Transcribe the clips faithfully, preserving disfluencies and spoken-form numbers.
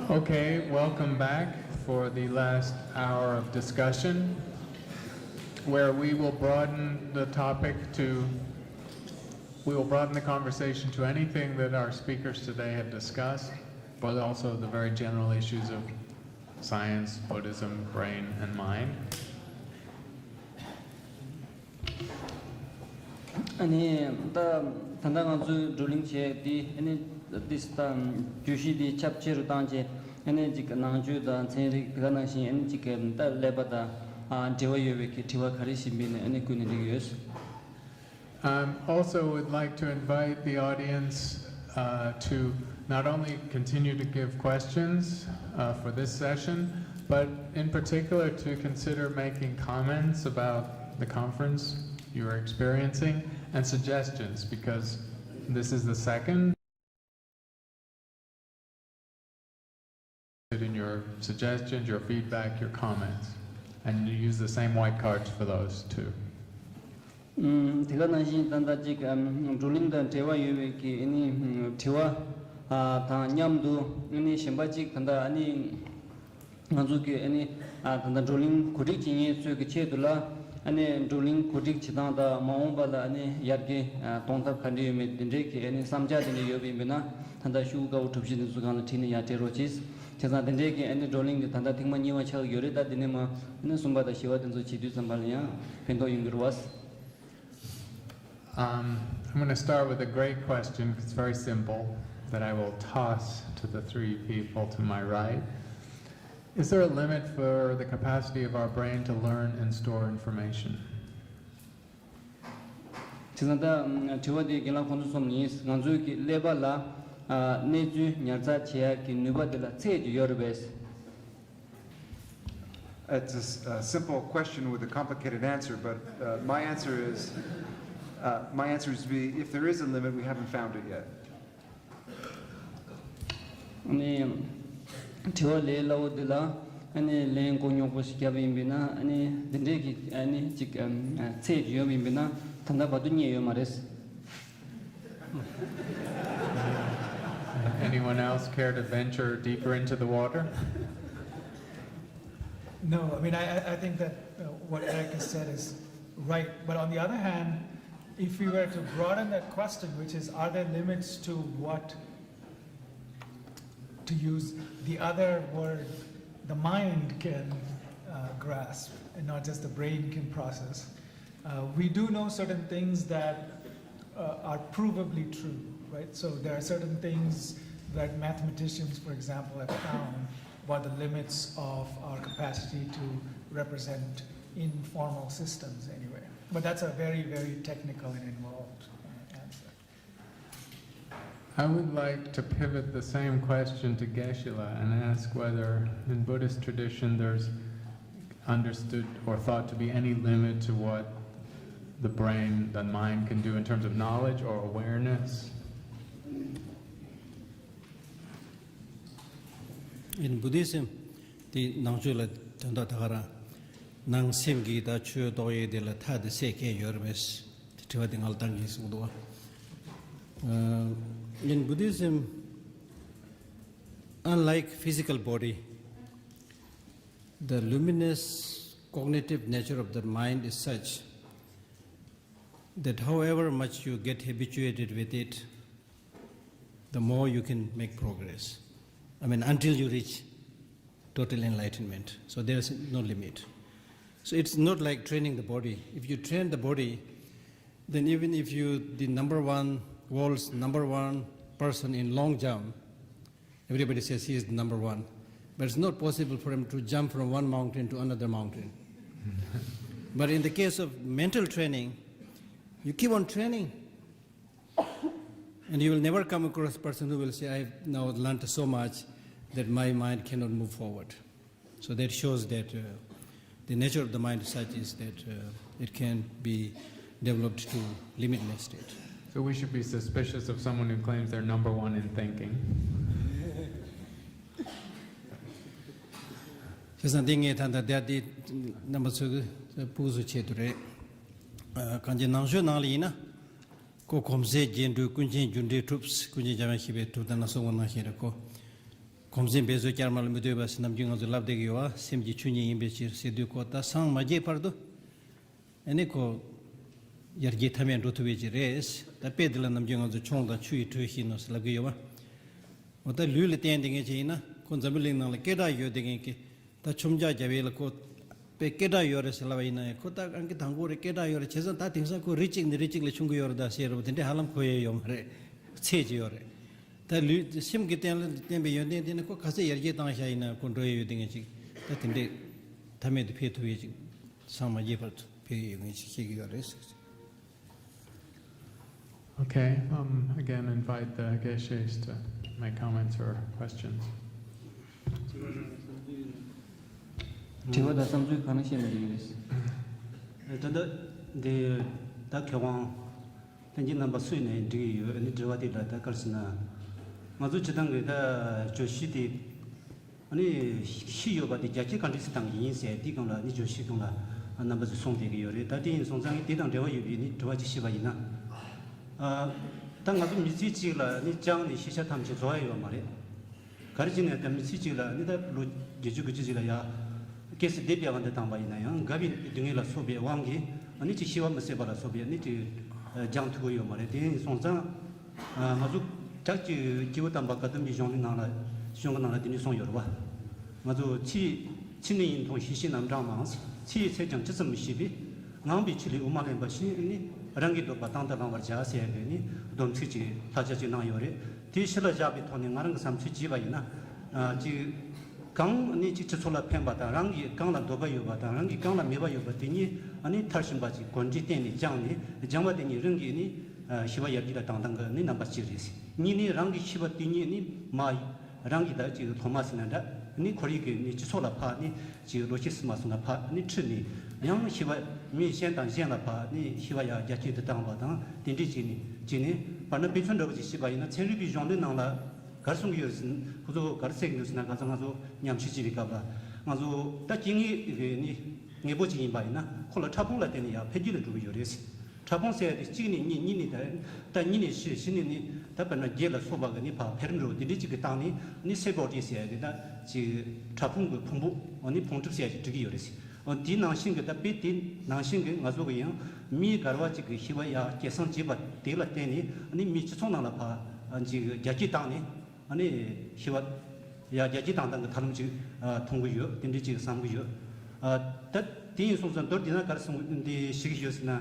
Okay, welcome back for the last hour of discussion, where we will broaden the topic to, we will broaden the conversation to anything that our speakers today have discussed, but also the very general issues of science, Buddhism, brain, and mind. ཨ་ནི་ད་ད་ལྟ་ང་ཚོས་བགྲོ་གླེང་བྱས་ཏེ། ཨ་ནི་འདི་ད་བརྗོད་གཞི་འདི་ཁྱབ་ཆེ་རུ་བཏང་བྱས། ཨ་ནི་ཅིག་ནང་ཆོས་དང་ཚན་རིག། དེ་ག་ནང་བཞིན་ཨ་ནི་ཅིག་ད་ཀླད་པ་དང་ཨ་འབྲེལ་བ་ཡོད་པའི་གི་དྲི་བ་ག་རེ་བཞིན་པའི་ནས་ཨ་ནི་བསྐུལ་ནས་འགྲིག་ཡོད། Um, also would like to invite the audience uh, to not only continue to give questions uh, for this session, but in particular to consider making comments about the conference you are experiencing and suggestions, because this is the second. In your suggestions, your feedback, your comments, and you use the same white cards for those too. ཨམ། དེ་ག་ནང་བཞིན་ད་ལྟ་ཅིག་ཨམ། བགྲོ་གླེང་དང་འབྲེལ་བ་ཡོད་པའི་གི་ཨ་ནི་དྲི་བ་ཨ་དང་མཉམ་དུ། ཨ་ནི་གཞན་པ་ཅིག་ད་ལྟ་ཨ་ནི་ང་ཚོ་གི་ཨ་ནི་ཨ་ད་ལྟ་བགྲོ་གླེང་གོ་སྒྲིག་བྱེད་མཁན་ཚོའི་གི་ཆེད་དུ་ལ། ཨ་ནི་བགྲོ་གླེང་གོ་སྒྲིག་བྱེད་སྟངས་དང་མ་འོངས་པ་ལ་ཨ་ནི་ཡར་རྒྱས་ཨ་གཏོང་ཐབས་ག་འདྲ་ཡོད་མེད། དེ་འདྲའི་གི་ཨ་ནི་བསམ་འཆར་དེ་འདྲ་ཡོད་པ་ཡིན་པ་ན། ད་ལྟ་ཤོག་བུ་དཀར་པོ་གྲུ་བཞི་དེ་ཚོ་སྒང་ལ་བྲིས་ནས་ཡར་སྤྲད་རོགས་གྱིས། བྱས་ཙང་དེ་འདྲའི་གི་ཨ་ནི་བགྲོ་གླེང་དེ་ད་ལྟ་ཐེངས་མ་གཉིས་པ་ཆགས་ཀྱི་ཡོད་རེད། ད་དེ་ནས་མ་ཨ་ནི་གསུམ་པ་དང་བཞི་པ་དེ་ཚོ་བྱེད་དུས་ཙམ་པ་ལ་ཡང་ཕན་ཐོགས་ཡོང་གི་རེད་བ། Um, I'm going to start with a great question. It's very simple, that I will toss to the three people to my right. Is there a limit for the capacity of our brain to learn and store information? བྱས་ཙང་ད་དྲི་བ་དེ་རྒན་ལགས་ཁོང་ཚོ་གསུམ་ལ་ཡིན། ང་ཚོའི་གི་ཀླད་པ་ལ་ཨ་གནས་ཚུལ་ཉར་ཚགས་བྱེད་ཡག་གི་ནུས་པ་དེ་ལ་ཚད་ཅིག་ཡོད་རེད་པས། It's a, s- a simple question with a complicated answer, but uh, my answer is, uh, my answer is be, if there is a limit, we haven't found it yet. ཨ་ནི་དྲི་བ་ལས་སླ་བོ་འདི་ལ་ཨ་ནི་ལན་གོ་རྙོག་པོ་ཞིག་བརྒྱབ་ཡིན་པས་ན། ཨ་ནི་འདི་འདྲས་ཀྱི་ཨ་ནི་ཅིག་ཨམ། ཚད་ཅིག་ཡོད་པ་ཡིན་པས་ན། ད་ལྟ་བར་དུ་རྙེད་ཡོད་མ་རེད། Anyone else care to venture deeper into the water? No, I mean, I, I- I think that uh, what Eric has said is right. But on the other hand, if we were to broaden that question, which is, are there limits to what, to use the other word, the mind can uh, grasp, and not just the brain can process? Uh, we do know certain things that uh, are provably true, right? So there are certain things that mathematicians, for example, have found about the limits of our capacity to represent in formal systems anyway. But that's a very, very technical and involved uh, answer. I would like to pivot the same question to Geshe-la and ask whether in Buddhist tradition there's understood or thought to be any limit to what the brain, the mind can do in terms of knowledge or awareness. In Buddhism, དེ་ནང་ཆོས་ལ་དོན་དག་ད་ག་རང་ནང་སེམས་ཀྱི་ད་ཆོས་རྟོགས་ཡས་དེ་ལ་མཐའ་དེ་ཟེར་མཁན་ཡོད་རེད་པས། དེ་དྲི་བ་དེ་ང་ལ་བཏང་གིན་གསུངས་འདུག་བ། Uh, in Buddhism, unlike physical body, the luminous cognitive nature of the mind is such that however much you get habituated with it, the more you can make progress. I mean, until you reach total enlightenment. So there is no limit. So it's not like training the body. If you train the body, then even if you, the number one, world's number one person in long jump, everybody says he is the number one. But it's not possible for him to jump from one mountain to another mountain. But in the case of mental training, you keep on training. And you will never come across a person who will say, "I've now learned so much that my mind cannot move forward." So that shows that uh, the nature of the mind is such is that uh, it can be developed to limitless state. So we should be suspicious of someone who claims they're number one in thinking. བྱས་ཙང་འདི་ངས་ད་ལྟ་བསྡད་དེ་རྣམ་པ་ཚོ་གི་ཕྲུ་གུ་ཚོའི་ཆེད་དུ་རེད། ཨ། གང་ཅི་ནང་ཆོས་ནང་ལ་ཡིན་ན། ཁོ་གོམས་སྲེད་རྒྱས་འབྲིང་ཀུན་མཁྱེན་རྒྱུ་འབྲས་གྲུབ། ཀུན་མཁྱེན་འཇམ་དབྱངས་བཞད་པས་གྲུབ་མཐའ་རྣམས་གསུངས་པ་ནང་བཞིན་རེད། ཁོ་ གོང་གསལ་འབད་རྩོལ་བསྐྱར་མ་ལ་མི་ལྟོས་པ་ཟེར་ནམ་རྒྱུན་ང་ཚོས་ལབ་བསྡད་ཀྱི་ཡོད་པ། སེམས་ཀྱི་ཆོས་ཉིད་ཡིན་པའི་ཕྱིར་ཟེར་དུས་ཁོ་ད་སངས་མ་རྒྱས་བར་དུ་ཨ་ནི་ཁོ་ཡར་རྒྱས་མཐའ་མེད་འགྲོ་ཐུབ་པའི་ཅིག་རེད། ད་དཔེ་འདི་ལ་ནམ་རྒྱུན་ང་ཚོ་ཆུང་དང་ཆུ་ཡི་དྲོད་བཞིན་ནོ་ཟེར་ལབ་ཀྱི་ཡོད་པ། འོ་ད་ལུས་ལ་བརྟེན་བསྡད་མཁན་ཅིག་ཡིན་ན་ཁོ་འཛམ་བུ་གླིང་ནང་ལ་སྐད་གྲགས་ཡོད་བསྡད་མཁན་གྱི་ད་མཆོང་རྒྱག་བརྒྱབ་པ་ལ་ཁོ་དཔེ་སྐད་གྲགས་ཡོད་རེད་ཟེར་ལབ་པ་ཡིན་ན་ཡང་ཁོ་ད་ཨང་ཀི་དང་པོ་རེད། སྐད་གྲགས་ཡོད་རེད། བྱས་ཙང་ད་དེང་སང་ཁོ་རི་གཅིག་ནས་རི་གཅིག་ལ་མཆོང་གི་ཡོད་རེད་ད་ཟེར་རོ་དེ་འདྲའི་ཧ་ལམ་གོ་ཡས་ཡོད་མ་རེད། ཚད་ཅིག་ཡོད་རེད། ད་ལུས་སེམས་ཀྱི་རྟེན་ལ་བརྟེན་པའི་ཡོན་ཏན་དེ་ནི་ཁོ་ག་ཚད་ཡར་རྒྱས་བཏང་བཞག་ཡིན་ན་ཁོ་འགྲོ་ཡས་ཡོད་དེ་ངས་ཅིག་ད་དེ་འདྲས་མཐའ་མེད་དུ་འཕེལ་ཐུབ་ཡས་ཅིག་སངས་མ་རྒྱས་བར་དུ་འཕེལ་ཡས་ཡོད་ངས་ཅིག་ཤེས་ཀྱི་ཡོད་རེད་ཟེར། Okay, um, again, invite the Geshes to make comments or questions. དྲི་བ་དང་བསམ་ཚུལ་གང་བཤད་ན་འགྲིག་གི་རེད། ད་ལྟ་འདི་ད་མཁས་དབང་ལྷན་རྒྱས་རྣམ་པ་སུ་ཡིན་ནའི་འགྲིག་གི་ཡོད། ཨ་ནི་དྲི་བ་དེ་ལ་ད་ག་རེ་ཟེར་ན། ང་ཚོ་སྤྱིར་བཏང་གི་ད་བརྗོད་གཞི་དེ་ཨ་ནི་ཤི་ཡོད་པ་དེ་རྒྱ་སྐྱེད་ག་འདྲས་སེ་བཏང་གི་ཡིན་ཟེར་དེའི་སྒང་ལ་ཨ་ནི་བརྗོད་གཞིའི་སྒང་ལ་རྣམ་པ་ཚོས་གསུངས་བསྡད་ཀྱི་ཡོད་རེད། ད་དེ་ཡིན་སོང་ཙང་དེ་དང་འབྲེལ་བ་ཡོད་པའི་ནི་དྲི་བ་ཅིག་བཤད་པ་ཡིན་ན། ཨ་ད་ང་ཚོ་མི་ཚེ་གཅིག་ལ་ནི་ཅང་ནི་ཤེས་བྱ་ཐམས་ཅད་རྫོགས་ཡ་ཡོད་མ་རེད། ག་རེ་བྱས་ནས་ད་མི་ཚེ་གཅིག་ལ་ནི་ད་ལོ་བརྒྱད་ཅུ་དགུ་བཅུ་ཅིག་ལ་ཡ་སྐྱེ་སྲིད་འདི་སྤེལ་བ་འདི་བཏང་པ་ཡིན་ན་ཡང་འགག་པའི་སྡུག་བསྔལ་ལ་སོགས་པའི་དབང་གིས་ཨ་ནི་ཅིག་ཤི་བ་མི་བཟད་པ་ལ་སོགས་པའི་ཨ་ནི་ཅིག་སྦྱང་ཐུབ་ཀྱི་ཡོད་མ་རེད། དེ་ཡིན་སོང་ཙང་ང་ཚོ་དྲག་ཅིག་སྐྱེས་བུ་དམ་པ་བཀའ་གདམས་པའི་གཞུང་ལུགས་ནང་ལ་གཞུང་གི་ནང་ལ་དེ་འདྲ་གསུངས་ཡོད་རེད་བ། ང་ཚོ་ཚེ་ཡི་ཚེ་ནི་ཡུན་ཐུང་ཞི་ཞིང་རྣམ་གྲངས་མང་། ཚེ་ཡི་ཚད་ཀྱང་ཇི་ཙམ་མི་ཤེས་པས། ངང་པའི་ཆོས་ལས་དབུ་མ་ལེན་པ་བཞིན་ནི་རང་གི་འདོད་པ་དང་དུ་བླང་བར་བྱ་ཟེར་བའི་ནི་སྡོམ་ཚིག་ཅིག་བསླབ་བྱ་ཅིག་གནང་ཡོད་རེད། དེ་གཞི་ལ་བཞག་པའི་ཐོག་ནས་ང་རང་གི་བསམ་ཚུལ་བྱས་པ་ཡིན་ན། ཨ་ཅིག་གང་ནི་ཅིག་སྤྱི་ཚོགས་ལ་ཕན་པ་དང་རང་གི་གང་ལ་འདོད་པ་ཡོད་པ་དང་རང་གི་གང་ལ་མོས་པ་ཡོད་པ་དེ་ཉིད་ཨ་ནི་མཐར་ཕྱིན་པ་ཅིག་གོ་འདྲི་བསྟན་ནས་སྦྱངས་ནས་སྦྱངས་པ་དེ་ཉིད་རང་གི་ནི་ཨ་ཤི་བ་ཡར་རྒྱས་ལ་བཏང་སྟངས་ཀྱི་ནི་རྣམ་པ་གཅིག་རེད། གཉིས་ནི་རང་གི་ཤི་བ་དེ་ཉིད་ནི་མ་རང་གི་ད་ཅིག་སློབ་མ་ཟེར་ན་འདྲ་ནི་ཁོར་ཡུག་གི་ནི་སྤྱི་ཚོགས་ལ་ཕར་ནི་ཅིག་ལོ་ཤས་སུ་མ་སོང་ན་ཕར་ནི་ཁྲིད་ནས་ཡང་ཤི་བ་མི་གཞན་དང་གཞན་ལ་ཕར་ནི་ཤི་བ་ཡར་རྒྱས་དུ་བཏང་བ་དང་དེ་འདྲས་ཅིག་ནི་ཅིག་ནི་བར་ན་དཔེ་མཚོན་འདྲ་པོ་ཅིག་བཤད་པ་ཡིན་ན་ཚན་རིག་པའི་གཞུང་ལུགས་ནང་ལ་ག་རེ་གསུང་གི་ཡོད་ཟེར་ན་ཁོ་ཚོ་ག་རེ་ཟེར་གི་འདུག་ཟེར་ན་ག་ཚོད་ང་ཚོ་ཉམས་ཞིབ་བྱེད་པའི་སྐབས་ལ་ང་ཚོ་ད་རྐྱེན་ངན་གི་ནི་དངོས་པོ་ཅིག་ཡིན་པ་ཡིན་ན་ཁོ་ལ་ཕྲ་ཕུང་ལ་བརྟེན་ནས་ཡར་འཕེལ་རྒྱས་ལ་འགྲོ་གི་ཡོད་རེད། ཕྲ་ཕུང་ཟེར་ཡ་དེ་གཅིག་ནས་གཉིས་གཉིས་ནས་ད་ད་གཉིས་ནས་བཞི་བཞི་ནས་ནི་ད་དཔེར་ན་བརྒྱད་ལ་སོགས་པ་གི་ནི་ཕར་འཕེལ་འགྲོ་དེ་འདྲའི་གཅིག་གི་སྟེང་ནས་ནི་སེལ་བོ་ཌི་ཟེར་ཡ་གི་ད་ཅིག་ཕྲ་ཕུང་གི་ཕུང་པོ་འོ་ནི་ཕུང་གྲུབ་ཟེར་ཡ་ཅིག་འགྲིག་གི་ཡོད་རེད་ཟེར། འོ་དེ་ནང་བཞིན་གི་ད་དཔེ་དེ་ནང་བཞིན་གི་ང་ཚོ་གི་ཡང་མིའི་གར་བ་གཅིག་གི་ཤི་བ་ཡ་སྐྱེད་སྲིང་བྱེད་པ་དེ་ལ་བརྟེན་ནས་ནི་མིའི་སྤྱི་ཚོགས་ནང་ལ་ཕར་ཅིག་རྒྱ་སྐྱེད་བཏང་ནས་ནི་ཤི་བ་ཡ་རྒྱ་སྐྱེད་བཏང་སྟངས་གི་ཐབས་ལམ་ཅིག་མཐོང་གི་ཡོད། དེ་འདྲའི་ཅིག་བསམ་གི་ཡོད། ད་དེ་ཡིན་སོང་ཙང་མདོར་བསྡུས་ན་ག་རེ་གསུང་འདི་ཞིག་ཡོད་ཟེར་ན།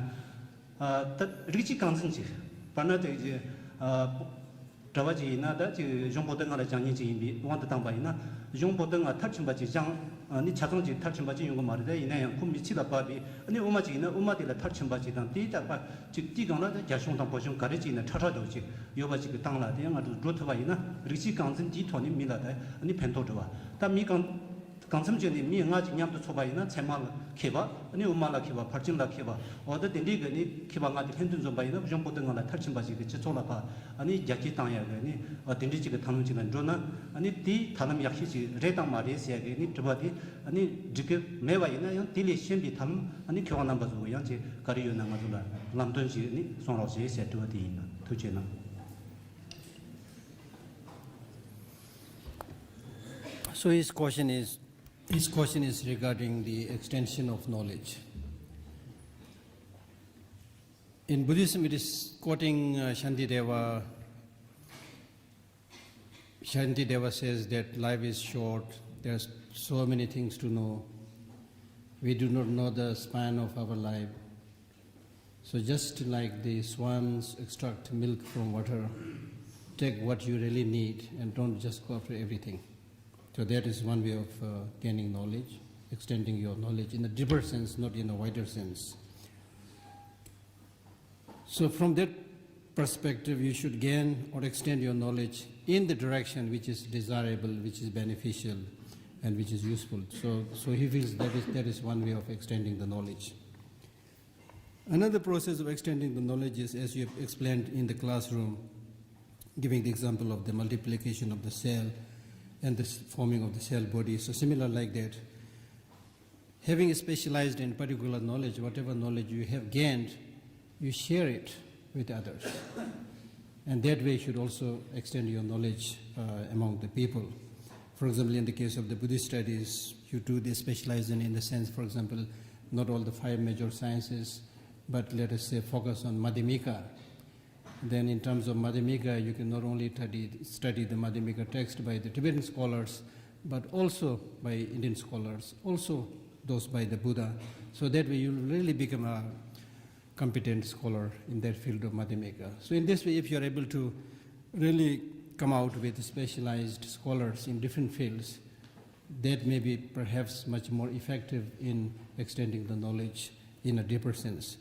ད་རིགས་གཅིག་རྐང་འཛིན་གྱི་བར་ན་དེ་གྲྭ་པ་ཅིག་ཡིན་ན་ད་ཅིག་གཞུང་པོ་ཏི་ལྔ་ལ་སྦྱང་མཁན་ཅིག་ཡིན་པའི་དབང་དུ་བཏང་པ་ཡིན་ན་གཞུང་པོ་ཏི་ལྔ་མཐར་ཕྱིན་པ་ཅིག་སྦྱང་ནི་ཆ་ཚང་ཅིག་མཐར་ཕྱིན་པ་ཅིག་ཡོང་གི་མ་རེད། ད་ཡིན་ན་ཡང་ཁོ་མི་ཚེ་ལ་བབས་པའི་ནི་དབུ་མ་ཅིག་ཡིན་ན་དབུ་མ་དེ་ལ་མཐར་ཕྱིན་པ་ཅིག་དང་དེའི་རྟག་པར་ཅིག་དེའི་སྒང་ལ་ད་རྒྱ་གཞུང་དང་བོད་གཞུང་ག་རེ་ཅིག་ཡིན་ན་ཁྲ་ཁྲ་འདྲ་བོ་ཅིག་ཡོད་པ་ཅིག་གི་སྟེང་ལ་དེ་ཡང་ང་ཚོ་འགྲོ་ཐུབ་པ་ཡིན་ན་རིགས་གཅིག་རྐང་འཛིན་དེའི་ཐོག་ནས་མི་ལ་ད་ནི་ཕན་ཐོགས་འགྲོ་བ་ད་མི་གང་། གང་འཚམ་བྱས་ནས་མི་ལྔ་ཅིག་མཉམ་དུ་ཚོགས་པ་ཡིན་ན་ཚད་མ་ལ་མཁས་པ་ནི་དབུ་མ་ལ་མཁས་པ་ཕར་ཕྱིན་ལ་མཁས་པ་འོ་ད་དེ་འདྲའི་གི་ནི་མཁས་པ་ལྔ་དེ་ལྷན་དུ་འཛོམས་པ་ཡིན་ན་གཞུང་པོ་ཏི་ལྔ་ལ་མཐར་ཕྱིན་པ་ཞིག་གི་སྤྱི་ཚོགས་ལ་ཕར་ནི་རྒྱ་སྐྱེད་བཏང་ཡག་གི་ནི་དེ་འདྲའི་ཅིག་གི་ཐབས་ལམ་ཅིག་ལ་འགྲོ་ན་ནི་དེའི་ཐབས་ལམ་ཡག་ཤོས་ཅིག་རེད་དང་མ་རེད་ཟེར་ཡག་གི་ནི་དྲི་བ་དེ་ནི་འགྲིག་གི་མེད་པ་ཡིན་ན་ཡང་དེ་ལས་གཞན་པའི་ཐབས་ལམ་ནི་མཁས་དབང་རྣམ་པ་ཚོ་གི་ཡང་ཅིག་ག་རེ་ཡོད་ན་ང་ཚོ་ལ་ལམ་སྟོན་ཅིག་ནི་གསུང་རོགས་བྱེད་ཟེར་དྲི་བ་དེ་ཡིན། ཐུགས་རྗེ་གནང་། So his question is, his question is regarding the extension of knowledge. In Buddhism, it is quoting uh, Shantideva. Shantideva says that life is short, there are so many things to know. We do not know the span of our life. So just like the swans extract milk from water, take what you really need and don't just go after everything. So that is one way of uh, gaining knowledge, extending your knowledge in a deeper sense, not in a wider sense. So from that perspective, you should gain or extend your knowledge in the direction which is desirable, which is beneficial, and which is useful. So, so he feels that is, that is one way of extending the knowledge. Another process of extending the knowledge is, as you have explained in the classroom, giving the example of the multiplication of the cell and the forming of the cell body. So similar like that, having specialized in particular knowledge, whatever knowledge you have gained, you share it with others. And that way you should also extend your knowledge uh, among the people. For example, in the case of the Buddhist studies, you do the specialization in the sense, for example, not all the five major sciences, but let us say focus on Madhyamika. Then in terms of Madhyamika, you can not only study, study the Madhyamika text by the Tibetan scholars, but also by Indian scholars, also those by the Buddha. So that way you'll really become a competent scholar in that field of Madhyamika. So in this way, if you are able to really come out with specialized scholars in different fields, that may be perhaps much more effective in extending the knowledge in a deeper sense.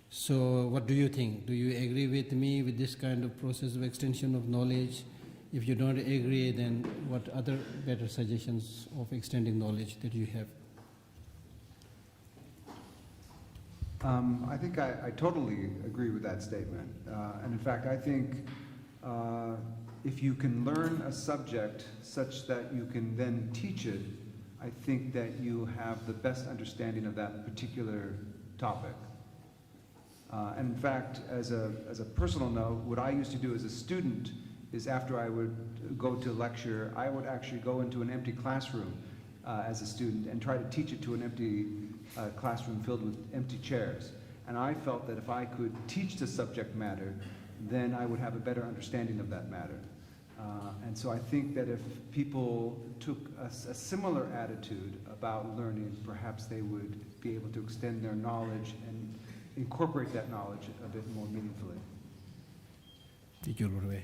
So what do you think? Do you agree with me with this kind of process of extension of knowledge? If you don't agree, then what other better suggestions of extending knowledge that you have? Um, I think I, I totally agree with that statement. Uh, and in fact, I think uh, if you can learn a subject such that you can then teach it, I think that you have the best understanding of that particular topic. Uh, and in fact, as a, as a personal note, what I used to do as a student is after I would go to lecture, I would actually go into an empty classroom uh, as a student and try to teach it to an empty uh, classroom filled with empty chairs. And I felt that if I could teach the subject matter, then I would have a better understanding of that matter. Uh, and so I think that if people took a, a similar attitude about learning, perhaps they would be able to extend their knowledge and incorporate that knowledge a bit more meaningfully. དེ་སྐྱོར་བར་བས།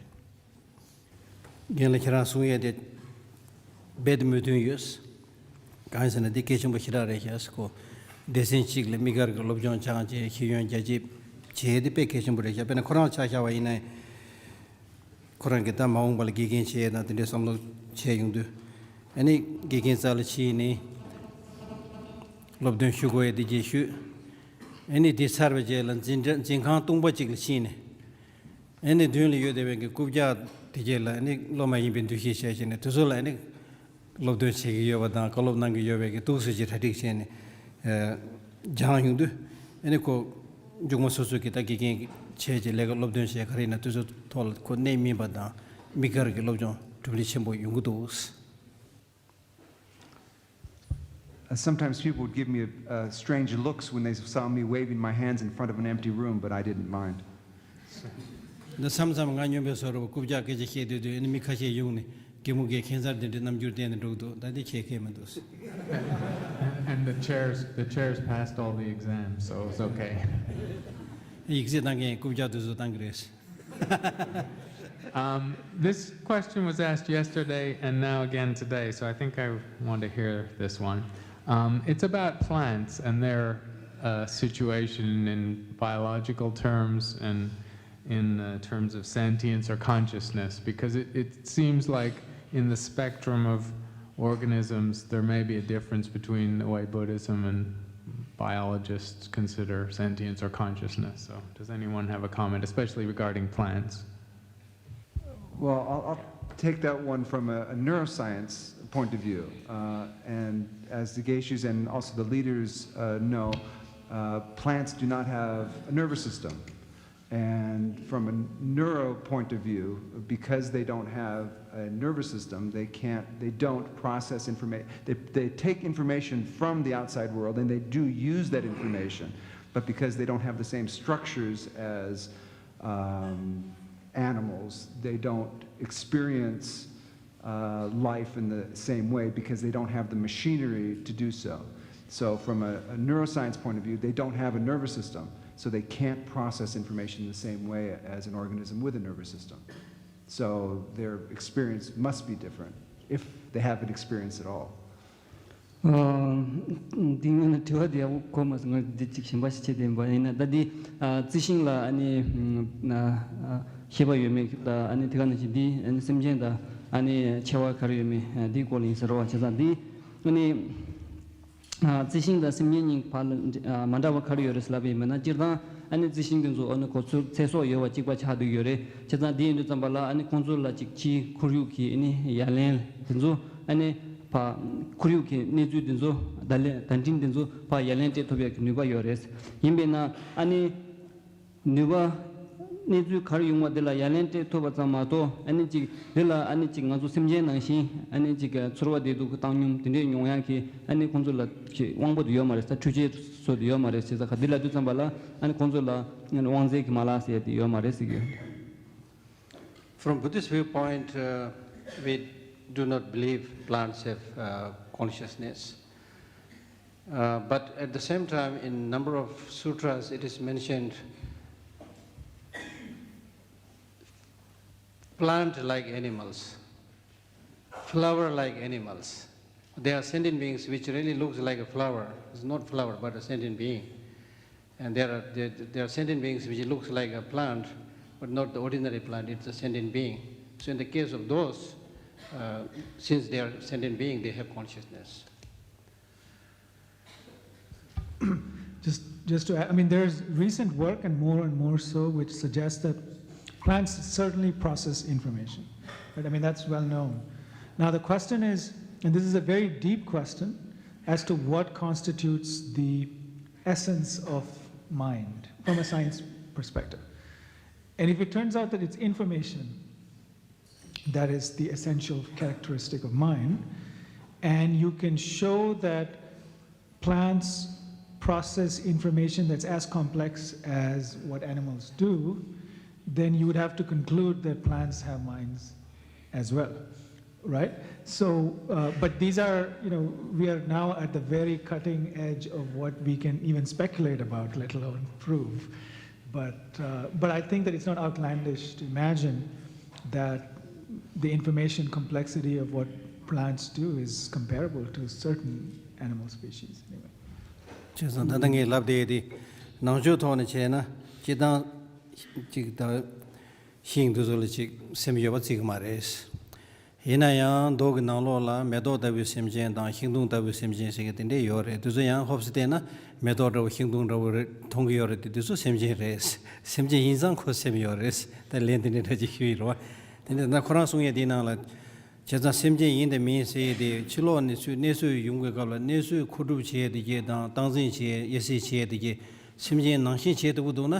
རྒན་ལགས་ཁྱེད་རང་གསུང་ཡས་དེ་རྦད་དེ་མོས་མཐུན་ཡོད། གང་ཡིན་ཟེར་ན་འདི་གལ་ཆེན་པོ་ཞེ་དྲག་རེད་ཤག་ཟེར་གོ། སྡེ་ཚན་གཅིག་ལ་དམིགས་བཀར་གྱི་སློབ་སྦྱོང་སྦྱངས་བྱས་ཤེས་ཡོན་རྒྱ་སྐྱེད་བྱེད་ཡས་དེ་དཔེ་གལ་ཆེན་པོ་རེད་ཤག་དཔེར་ན་ཁོ་རང་ཆ་བཞག་པ་ཡིན་ན། ཁོ་རང་གིས་ད་མ་འོངས་པ་ལ་དགེ་རྒན་བྱེད་ཡས་དང་དེ་འདྲའི་བསམ་བློ་བྱས་ཡོང་དུས། ཨ་ནི་དགེ་རྒན་རྩ་ལ་ཕྱིན་ནས་སློབ་སྟོན་ཞུ་དགོས་ཡས་དེ་རྗེས་ཞུས། ཨ་ནི་དེ་ཚར་བའི་རྗེས་ལ་འཛིན་གྲྭ་འཛིན་ཁང་སྟོང་པ་གཅིག་ལ་ཕྱིན་ནས། ཨ་ནི་མདུན་ལ་ཡོད་བསྡད་པའི་གི་རྐུབ་བཀྱག་དེ་གྱད་ལ་ཨ་ནི་སློབ་མ་ཡིན་པའི་འདུ་ཤེས་བྱས་བྱས་ནས་དེ་ཚོ་ལ་ཨ་ནི་སློབ་སྟོན་བྱེད་ཀྱི་ཡོད་པ་དང་བཀའ་སློབ་གནང་གི་ཡོད་པའི་གི་འདུག་སེ་ཅིག་གྲ་སྒྲིག་བྱས་ནས་སྦྱངས་ཡོང་དུས། ཨ་ནི་ཁོ་མཇུག་མ་སོ་སོ་གི་ད་དགེ་རྒན་བྱས་ཀྱི་ལས་ཀ་སློབ་སྟོན་བྱས་ག་རེ་ཡིན་ན་དེ་ཚོ་ཐོག་ལ་ཁོ་གནད་སྨིན་པ་དང་དམིགས་བཀར་གྱི་སློབ་སྦྱོང་གྲུབ་འབྲས་ཆེན་པོ་ཡོང་གི་འདུག Uh, Sometimes people would give me uh, strange looks when they saw me waving my hands in front of an empty room, but I didn't mind. འདི་མཚམས་མཚམས་ང་སྨྱོན་པའི་བཟོ་འདྲ་བོ་རྐུབ་བཀྱག་སྐད་ཆ་བཤད་སྡོད་དུས་ཨ་ནི་མི་ཁ་ཤས་ཡོང་ནས་རྒན་མོ་གིས་ཁྱད་མཚར་དེ་འདྲའི་རྣམ་འགྱུར་བསྟན་ནས་འགྲོ་གི་འདུག་ད་འདི་ཁྱད་ཁྱད་མི་འདུག And the chairs, the chairs passed all the exams, so it's okay. ཡིག་ཚད་བཏང་མཁན་རྐུབ་བཀྱག་དེ་ཚོ་བཏང་གི་རེད། Um, this question was asked yesterday and now again today, so I think I want to hear this one. Um, it's about plants and their uh, situation in biological terms and in uh, terms of sentience or consciousness, because it, it seems like in the spectrum of organisms, there may be a difference between the way Buddhism and biologists consider sentience or consciousness. So, does anyone have a comment, especially regarding plants? Well, I'll, I'll take that one from a, a neuroscience point of view. Uh, and as the geishis and also the leaders uh, know, uh, plants do not have a nervous system. And from a neuro point of view, because they don't have a nervous system, they can't, they don't process information. They, they take information from the outside world and they do use that information. But because they don't have the same structures as um, animals, they don't experience uh, life in the same way because they don't have the machinery to do so. So, from a, a neuroscience point of view, they don't have a nervous system, so they can't process information the same way as an organism with a nervous system. So, their experience must be different if they have an experience at all. འདི་ངས་ནི་དྲི་བ་དེ་ཡག་པོ་གོ་མ་སོང་། ང་འདི་གཅིག་གཞན་པ་ཞིག་བྱེད་དེ་ཡིན་པ་ཡིན་ན། ད་འདི་རྩི་ཤིང་ལ་ཨ་ནི་ཤེས་པ་ཡོད་མེད་ལ་ཨ་ནི་དེ་ག་ནང་བཞིན་འདི་ཨ་ནི་སེམས་ཅན་དང་ཨ་ནི་ཆེ་བ་ག་རེ་ཡོད་མེད་འདིའི་སྐོར་ལ་ཡིན་ཟེར་བ་བྱས་ཙང་འདི་ཨ་ནི་རྩི་ཤིང་དང་སེམས་ཅན་གཉིས་བར་ལ་མ་འདྲ་བ་ག་རེ་ཡོད་རེད་ལབ་པ་ཡིན་པ་ན། སྤྱིར་བཏང་ཨ་ནི་རྩི་ཤིང་དེ་ཚོ་ཨ་ནི་ཁོ་ཚོའི་ཚེ་སྲོག་ཡོད་པ་གཅིག་པ་ཆགས་བསྡད་ཡོད་རེད། བྱས་ཙང་འདི་ཡིན་དུས་ཙམ་པ་ལ་ཨ་ནི་ཁོང་ཚོ་ལ་ཅིག་ཕྱིའི་ཁོར་ཡུག་གི་ཨ་ནི་ཡ་ལན་དེ་ཚོ་ཨ་ནི། ཕ། ཁོར་ཡུག་གི་གནས་ཚུལ་འདི་ཚོ་བརྡ་ལན་བརྡ་འཕྲིན་འདི་ཚོ་ཕ་ཡ་ལན་སྤྲད་ཐུབ་ཡག་གི་ནུས་པ་ཡོད་རེད། ཡིན་པས་ན་ཨ་ནི་ནུས་པ་ གནས་ཚུལ་ག་རེ་ཡོང་བ་དེ་ལ་ཡ་ལན་སྤྲད་ཐུབ་པ་ཙམ་མ་གཏོགས། ཨ་ནི་ཅིག་དེ་ལ་ཨ་ནི་ཅིག་ང་ཚོ་སེམས་ཅན་ནང་བཞིན་ཨ་ནི་ཅིག་ཚོར་བ་བདེ་སྡུག་བཏང་སྙོམས་དེ་འདྲས་མྱོང་ཡག་གི་ཨ་ནི་ཁོང་ཚོ་ལ་ཅིག་དབང་པོ་དེ་ཡོད་མ་རེད། ས་འཕྲུལ་ཆས་སོགས་དེ་ཡོད་མ་རེད། བྱས་ཙང་ག་དེ་ལབ་དུས་ཙམ་པ་ལ་ཨ་ནི་ཁོང་ཚོ་ལ་དབང་རྩའི་གི་མ་ལག་ཟེར་ཡ་དེ་ཡོད་མ་རེད་ཟེར་གི་ཡོད། From Buddhist viewpoint, uh, we do not believe plants have uh, consciousness. Uh, but at the same time, in number of sutras, it is mentioned plant like animals, flower like animals. They are sentient beings which really looks like a flower. It's not flower, but a sentient being. And there are, there, there are sentient beings which looks like a plant, but not the ordinary plant. It's a sentient being. So in the case of those, uh, since they are sentient being, they have consciousness. Just, just to add, I mean, there's recent work, and more and more so, which suggests that plants certainly process information. Right? I mean, that's well known. Now, the question is, and this is a very deep question, as to what constitutes the essence of mind from a science perspective. And if it turns out that it's information, that is the essential characteristic of mind, and you can show that plants process information that's as complex as what animals do, then you would have to conclude that plants have minds as well, right? So, uh, but these are, you know, we are now at the very cutting edge of what we can even speculate about, let alone prove. But, uh, but I think that it's not outlandish to imagine that the information complexity of what plants do is comparable to certain animal species, anyway. བྱས་ཙང་ད་ལྟ་ངས་ལབ་བསྡད་དེ་ནང་ཆོས་ཐོག་ནས་བྱས་ན་སྤྱིར་བཏང་ཅིག་ད་ཤིང་འདི་ཚོ་ལ་ཅིག་སེམས་ཡོད་པ་བརྩི་གི་མ་རེད། ཡིན་ན་ཡང་མདོ་གི་ནང་ལོགས་ལ་མེ་ཏོག་ལྟ་བུའི་སེམས་ཅན་དང་ཤིང་སྡོང་ལྟ་བུའི་སེམས་ཅན་ཟེར་གི་དེ་འདྲས་ཡོད་རེད། དེ་ཚོ་ཡང་ཧོབ་སེ་བལྟས་ན་མེ་ཏོག་འདྲ་བོ་ཤིང་སྡོང་འདྲ་བོ་རེད་མཐོང་གི་ཡོད་རེད་དེ་དེ་ཚོ་སེམས་ཅན་རེད། སེམས་ཅན་ཡིན་ཙང་ཁོ་སེམས་ཡོད་རེད། ད་ལན་དེ་འདྲས་འདྲ་ཅིག་ཞུས་ཡིན་རེད་བ། དེ་འདྲས་ད་ཁོ་རང་གསུང་ཡས་དེའི་ནང་ལ། བྱས་ཙང་སེམས་ཅན་ཡིན་དང་མིན་ཟེར་ཡས་དེ་ཕྱི་ལོགས་ནས་ཚུར་གནས་ཚུལ་ཡོང་གི་སྐབས་ལ་གནས་ཚུལ་མཁོ་སྒྲུབ་བྱེད་ཡས་དེ་གྱད་དང་སྟངས་འཛིན་བྱེད་ཡས་དབྱེ་གསེས་བྱེད་ཡས་དེ་གྱད་སེམས་ཅན་ནང་བཞིན་བྱེད་ཐུབ་ཀྱི་འདུག་ན།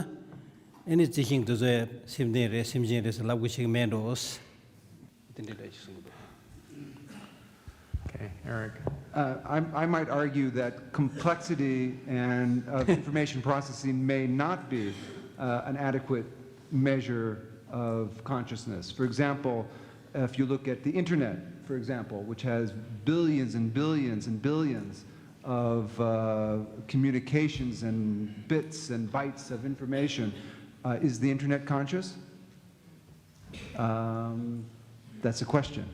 ཨེ་ནི་རྩི་ཤིང་དེ་ཚོ་ཡང་སེམས་ལྡན་རེད་སེམས་ཅན་རེད་ཟེར་ལབ་དགོས་ཆེ་གི་མེད་འགྲོ། དེ་འདྲ་འདྲ་ཞིག་གསུང་གི་འདུག Okay, Eric. Uh, I, I might argue that complexity and of information processing may not be uh, an adequate measure of consciousness. For example, if you look at the internet, for example, which has billions and billions and billions of uh, communications and bits and bytes of information, uh, is the internet conscious? Um, that's a question.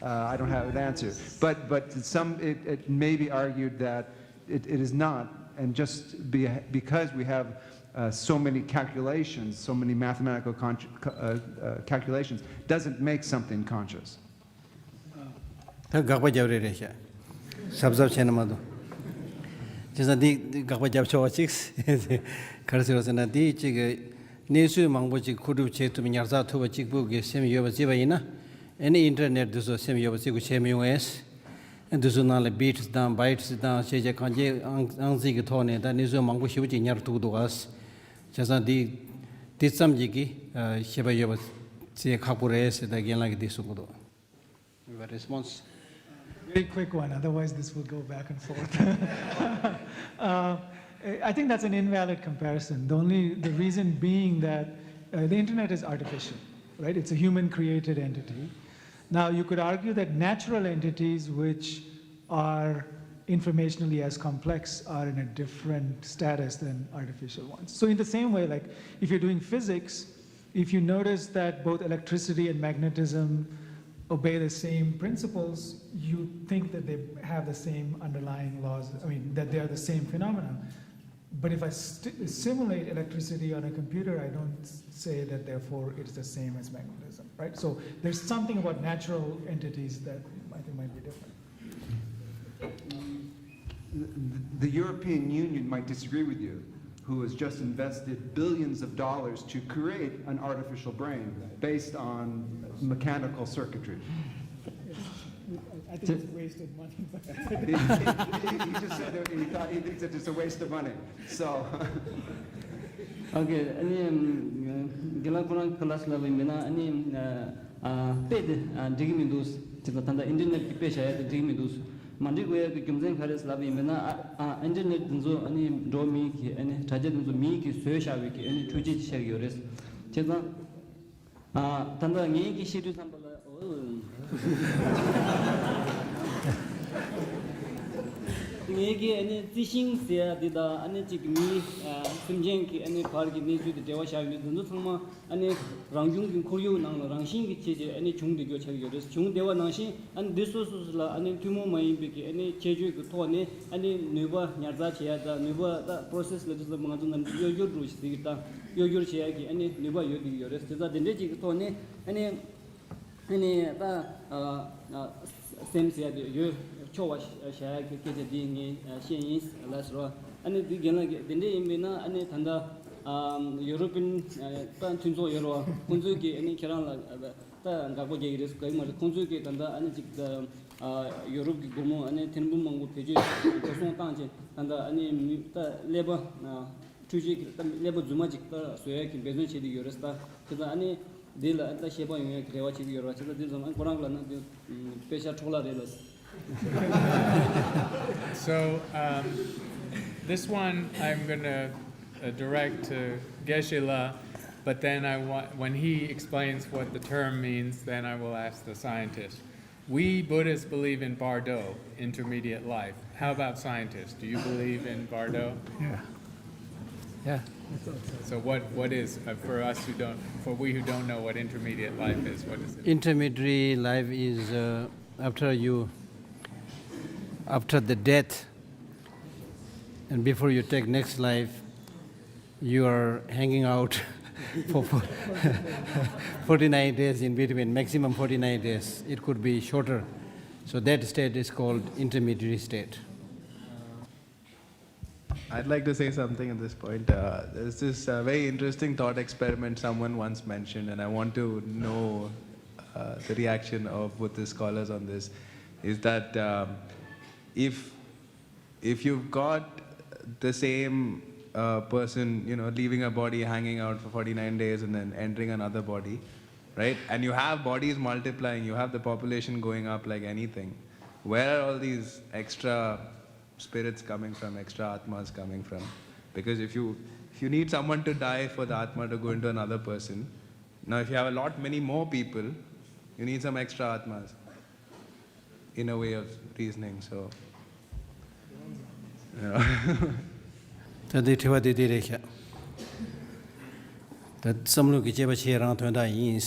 Uh, I don't have an answer. But, but some, it, it may be argued that it, it is not, and just be, because we have uh, so many calculations, so many mathematical con- uh, uh, calculations, doesn't make something conscious. ད་དགག་པ་རྒྱབ་རེ་རེད་ཤག་གཟབ་གཟབ་བྱས་ན་མ་གཏོགས། བྱས་ཙང་འདི་འདི་དགག་པ་རྒྱབ་ཆོག་པ་གཅིག་ག་རེ་ཟེར་བ་ཟེར་ན་འདི་གཅིག་གི་གནས་ཚུལ་མང་པོ་ཅིག་མཁོ་སྒྲུབ་བྱེད་ཐུབ་པའི་ཉར་ཚགས་ཐུབ་པ་གཅིག་པུ་གི་སེམས་ཡོད་པ་བརྩིས་པ་ཡིན་ན། ཨེ་ནི་ཨིན་ཊར་ནེཊ་འདི་ཚོ་སེམས་ཡོད་པ་བརྩི་དགོས་བྱས་མི་ཡོང་ངས། ཨེ་འདི་ཚོ་ནང་ལ་བིཊ་དང་བའིཊ་དང་བྱས་རྗེས་གང་ཅི་ཨང་ཨང་རྩིས་ཀྱི་ཐོག་ནས་ད་གནས་ཚུལ་མང་པོ་ཞེ་པོ་ཅིག་ཉར་ཐུབ་ཀྱི་འདུག་ག་བྱས་ཙང་འདི་འདི་ཙམ་ཅིག་གི་ཤེས་པ་ཡོད་པ་བརྩི་ཁག་པོ་རེད་ཟེར་ད་རྒན་ལགས་ཀྱིས་འདི་གསུང་གི་འདུག Your response? Very quick one, otherwise this will go back and forth. Uh, I think that's an invalid comparison. The only the reason being that uh, the internet is artificial, right? It's a human-created entity. Now you could argue that natural entities which are informationally as complex are in a different status than artificial ones. So in the same way, like if you're doing physics, if you notice that both electricity and magnetism obey the same principles, you think that they have the same underlying laws, I mean, that they are the same phenomena. But if I st- simulate electricity on a computer, I don't say that therefore it's the same as magnetism, right? So there's something about natural entities that I think might be different. The European Union might disagree with you, who has just invested billions of dollars to create an artificial brain based on mechanical circuitry. I think it's a waste of money. But he, he, he just said that he, thought, he thinks that it's a waste of money. So. ཨོ་ཁེ། ཨ་ནི་རྒན་ལགས་ཁོ་རང་གི་ལབ་པ་ཡིན་ན། ཨ་ནི་དཔེ་དེ་འགྲིག་གི་མི་འདུག་དེ་ད་ད་ལྟ་ཨིན་ཊར་ནེཊ་གི་དཔེ་བཞག་ཡ་དེ་འགྲིག་གི་མི་འདུག་མ་འགྲིག་དགོས་ཡ་གི་རྒྱུ་མཚན་ག་རེ་ལབ་པ་ཡིན་ན། ཨ་ཨ་ཨིན་ཊར་ནེཊ་དེ་ཚོ་ཨ་ནི་འགྲོ་མི་གི་ཨ་ནི་དྲ་རྒྱ་དེ་ཚོ་མི་གི་བཟོས་བཞག་པའི་གི་ཨ་ནི་འཕྲུལ་ཆས་ཅིག་ཆགས་ཀྱི་ཡོད་རེད། བྱས་ཙང་། ཨ་ད་ལྟ་ངས་ཀྱི་བཤད་དུས་ཙམ་པ་ལ། ངས་ཀྱི་ཨ་ནི་རྩི་ཤིང་ཟེར་ཡ་འདི་དང་། ཨ་ནི་གཅིག་མི་ཨ་སེམས་ཅན་གྱི་ཨ་ནི་བར་གྱི་གནས་ཚུལ་དང་འབྲེལ་བ་བཞག་ཡོད་དུས། འདི་ཚོ་ཚང་མ་ཨ་ནི་རང་བྱུང་གི་ཁོར་ཡུག་ནང་ལ་རང་བཞིན་གྱི་བྱས་བྱས་ཨ་ནི་བྱུང་བསྡད་རྒྱུ་ཆགས་ཀྱི་ཡོད་རེད། བྱུང་བསྡད་པ་ནང་བཞིན། ཨ་ནི་འདི་སོ་སོ་སོ་ལ་ཨ་ནི་ཐུན་མོང་མ་ཡིན་པའི་གི་ཨ་ནི་ཁྱད་ཆོས་ཀྱི་ཐོག་ནས་ཨ་ནི་ནུས་པ་ཉར་ཚགས་བྱེད་ཡ་དང་། ནུས་པ་ད་པོ་རོ་སེ་སི་ལབ་དུས་ཙམ་པ་ང་ཚོ་ནམ་རྒྱུན་གཡོ་སྒྱུར་འདྲ་ཞིག་ཟེར་གི་དང་། གཡོ་སྒྱུར་བྱེད་ཡ་གི་ཨ་ནི་ནུས་པ་ཡོད་བསྡད་ཀྱི་ཡོད་རེད། དེ་ཚོ་དེ་འདྲས་ཅིག་གི་ཐོག་ནས་ཨ་ནི་ཨ་ནི་ད་ཨ་ཨ་སེམས་ཟེར་ཡ་དེ་ཡོད་ཆོག་པ་བྱ་ཡ་གི་སྐད་ཆ་འདི་ངས་བཤད་ཡིན་ལགས་སོ། ཨ་ནི་འདི་རྒན་ལགས་ཀྱིས་དེ་འདྲས་ཡིན་པས་ན། ཨ་ནི་ད་ལྟ་ཨ་ཡུ་རོ་པིན་ཨ་ད་མཐུན་ཚོགས་ཡོད་རེད་བ། ཁོང་ཚོས་ཀྱིས་ཨ་ནི་ཁྱེད་རང་ལ་ཨ་ད་དགག་པ་རྒྱག་གི་རེད་ཟེར་གི་མ་རེད། ཁོང་ཚོས་ཀྱིས་ད་ལྟ་ཨ་ནི་ཅིག་ད་ཨ་ཡུ་རོབ་ཀྱི་སྒོར་མོ་ཨ་ནི་ཐེར་འབུམ་མང་པོ་བེད་སྤྱོད་འགྲོ་སོང་བཏང་བྱས། ད་ལྟ་ཨ་ནི་མི་ད་ཀླད་པ་ཨ་འཕྲུལ་ཆས་ཀྱི་ད་ཀླད་པ་རྫུན་མ་ཅིག་ད་བཟོ་ཡ་གི་འབད་བརྩོན་བྱེད་ཀྱི་ཡོད་རེད་ད། བྱས་ཙང་ཨ་ནི་འདི་ལ་ད་ཤེས་པ་ཡོང་ཡ་གི་རེ་བ་བྱེད་ཀྱི་ཡོད་རེད་བ། བྱས་ཙང་འདི་ཙམ། ཨ་ཁོ་རང་གི་ལབ་ན་འདི་དཔེ་ཆ་འཕྲོ་བརླག་རེད་ལགས། So, um, this one I'm gonna uh, direct to Geshe-la, but then I want, when he explains what the term means, then I will ask the scientist. We Buddhists believe in Bardo, intermediate life. How about scientists? Do you believe in Bardo? Yeah. Yeah. So what, what is, uh, for us who don't, for we who don't know what intermediate life is, what is it? Intermediary life is, uh, after you, after the death, and before you take next life, you are hanging out for fo- forty-nine days in between, maximum forty-nine days. It could be shorter. So that state is called intermediary state. I'd like to say something at this point. Uh, there's this uh, very interesting thought experiment someone once mentioned, and I want to know uh, the reaction of Buddhist scholars on this. Is that um, if if you've got the same uh, person, you know, leaving a body hanging out for forty-nine days and then entering another body, right? And you have bodies multiplying, you have the population going up like anything. Where are all these extra spirits coming from, extra atmas coming from? Because if you if you need someone to die for the atma to go into another person, now if you have a lot many more people, you need some extra atmas. In a way of reasoning. So, yeah. ད་འདི་དྲི་བ་འདི་འདི་རེད་ཤག་ད་བསམ་བློ་གི་དཔྱད་པ་བྱེད་རང་དོན་དག་ཡིན།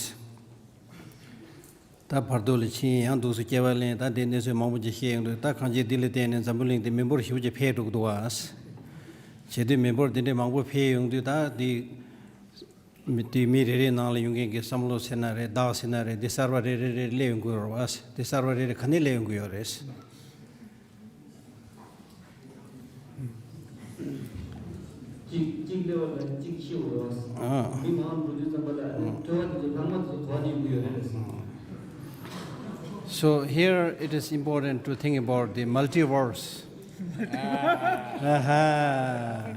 ད་བར་དོ་ལ་ཕྱིན། ཡང་འདུག་སེ་སྐྱེ་བ་ལེན། ད་འདི་གནས་ཚུལ་མང་པོ་ཅིག་བཤད་ཡོང་དུས། ད་གང་ཅི་འདི་ལ་བརྟེན་ནས་འཛམ་བུ་གླིང་འདི་མི་འབོར་ཞེ་པོ་ཅིག་འཕེལ་འགྲོ་གི་འདུག་ཨ། བྱེད་དུས་མི་འབོར་འདི་འདྲའི་མང་པོ་འཕེལ་ཡོང་དུས། ད་འདི་མི་དེ་མི་རེ་རེའི་ནང་ལ་ཡོང་མཁན་གྱི་བསམ་བློ་ཟེར་ན་རེད། བདག་ཟེར་ན་རེད། འདི་གསར་པ་རེ་རེ་རེ་སླེབས་ཡོང་གི་ཡོད་རེད་བ། འདི་གསར་པ་རེ་རེ་ག་ནས་སླེབས་ཡོང་གི་ཡོད་རེད། གཅིག་གཅིག་སླེབས་པ་དང་གཅིག་ཤི་བ་རེད་བ། ཨ། མི་མང་འགྲོ་དུས་ཙམ་པ་ལ་ཨ་ནི་ཐོས་པ་དེ་ཚོ་ལྷག་མ་དེ་ཚོ་ག་པར་ནས་ཡོང་གི་ཡོད་རེད། So here it is important to think about the multiverse. Aha.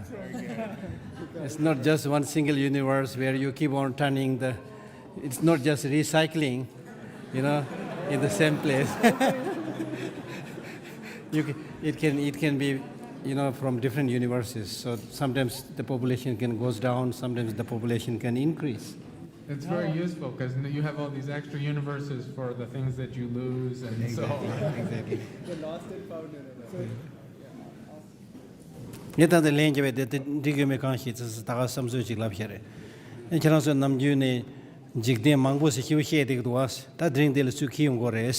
It's not just one single universe where you keep on turning the, it's not just recycling, you know, in the same place. You can, it can, it can be, you know, from different universes. So sometimes the population can goes down, sometimes the population can increase. It's very useful because you have all these extra universes for the things that you lose and so on. Exactly. Exactly. The lost and found universe. So, yeah, awesome. ངས་ད་ལྟ་ལན་རྒྱབ་པའི་དེ་དེ་འགྲིག་ཡོད་མེད་གང་ཤེས། ཙི་ཙི་ད་ག་བསམ་ཚུལ་ཅིག་ལབ་བཞག་རེད། ཨ་ཁྱེད་རང་ཚོས་ནམ་རྒྱུན་ནས་འཇིག་རྟེན་མང་པོ་ཞིག་ཞིབ་བཤད་བསྡད་ཀྱི་འདུག་བ། ད་དེ་རིང་འདི་ལ་ཚུར་འཁྱེར་ཡོང་དགོས་རེད།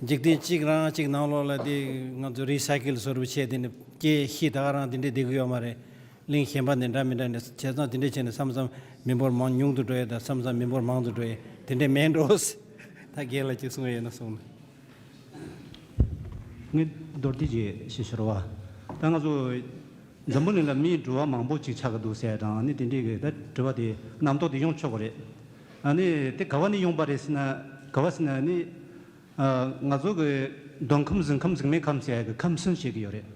འཇིག་རྟེན་གཅིག་རང་གཅིག་ནང་ལོགས་ལ་དེ་ང་ཚོ་རི་སའི་ཀལ་བཟོ་འདྲ་བྱས། དེ་ནས་སྐྱེ་ཤི་ད་ག་རང་དེ་འདྲས་བསྡད་ཀྱི་ཡོད་མ་རེད། གླིང་གཞན་པ་ནས་འདྲ་མི་འདྲ་ནས་བྱས་ཙང་། དེ་འདྲས་བྱས་ནས་མཚམས་མཚམས་མི་འབོར་མང་ཉུང་དུ་འགྲོ་ཡས་དང་། མཚམས་མཚམས་མི་འབོར་མང་དུ་འགྲོ་ཡས་དེ་འདྲས་མེད་འགྲོ། ད་རྒན་ལགས་ཅིག་གསུང་ཡས་ཡོད་ན་གསུང་ན། ངས་མདོར་བསྡུས་ཅིག་ཞུ་ཞུ་རོགས། ད་ང་ཚོ་འཛམ་བུ་གླིང་ལ་མིའི་འགྲོ་བ་མང་པོ་ཅིག་ཆགས་ཀྱི་འདུག་ཟེར་དང་། ཨ་ནི་དེ་འདྲས་ཀྱི་ད་དྲི་བ་དེ་རྣམ་རྟོག་དེ་ཡོང་ཆོག་གི་རེད། ཨ་ནི་དེ་ག་བ་ནས་ཡོང་པ་རེད་ཟེར་ན། ག་བ་ཟེར་ན་ཨ་ནི། ཨ། ང་ཚོ་གི་མདོ་ཁམས་ཟིན་ཁམས་གཟིགས་མེད་ཁམས་ཟེར་ཡ་གི་ཁམས་གསུམ་བཤད་ཀྱི་ཡོད་རེད།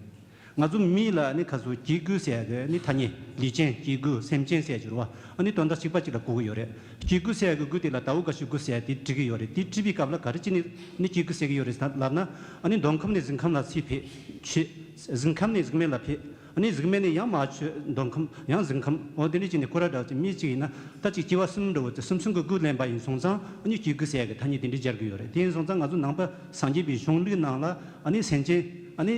ང་ཚོ་མི་ལ་ནི་ཁ་སོ་སྐྱེ་དགུ་ཟེར་ཡ་གི་ནི་ཐ་སྙད་ལུས་ཅན་སྐྱེ་དགུ་སེམས་ཅན་ཟེར་གྱི་རེད་བ། ཨ་ནི་དོན་དག་གཅིག་པ་གཅིག་ལ་གོ་གི་ཡོད་རེད། སྐྱེ་དགུ་ཟེར་ཡ་གི་དགུ་དེ་ལ་ཟླ་བོ་དགའ་ཤོས་དགུ་ཟེར་ཡ་དེ་བྲིས་ཀྱི་ཡོད་རེད། དེ་བྲིས་པའི་སྐབས་ལ་ག་རེ་བྱས་ནས་ནི་སྐྱེ་དགུ་ཟེར་གྱི་ཡོད་རེད་ལབ་ན། ཨ་ནི་འདོད་ཁམས་ནས་གཟུགས་ཁམས་ལ་ཚེ་ཕེབས་ཆོས། གཟུགས་ཁམས་ནས་གཟུགས་མེད་ལ་ཕེབས། ཨ་ནི་གཟུགས་མེད་ནས་ཡང་མ་ཆོས་འདོད་ཁམས་ཡང་གཟུགས་ཁམས། འོ་དེ་འདྲ་བྱས་ནས་ཁོ་ར་འདྲ་ཅིག་མི་གཅིག་ཡིན་ན་ད་ཅིག་སྐྱེ་བ་གསུམ་འདྲ་བོ་དེ་གསུམ་གསུམ་གྱི་དགུ་ལེན་པ་ཡིན་སོང་ཙང་ཨ་ནི་སྐྱེ་དགུ་ཟེར་ཡ་གི་ཐ་སྙད་དེ་འདྲ་སྦྱར་གྱི་ཡོད་རེད། དེ་ཡིན་སོང་ཙང་ང་ཚོ་ནང་པ་སངས་རྒྱས་པའི་གཞུང་ལུགས་ནང་ལ་ཨ་ནི་སེམས་ཅན་ཨ་ནི།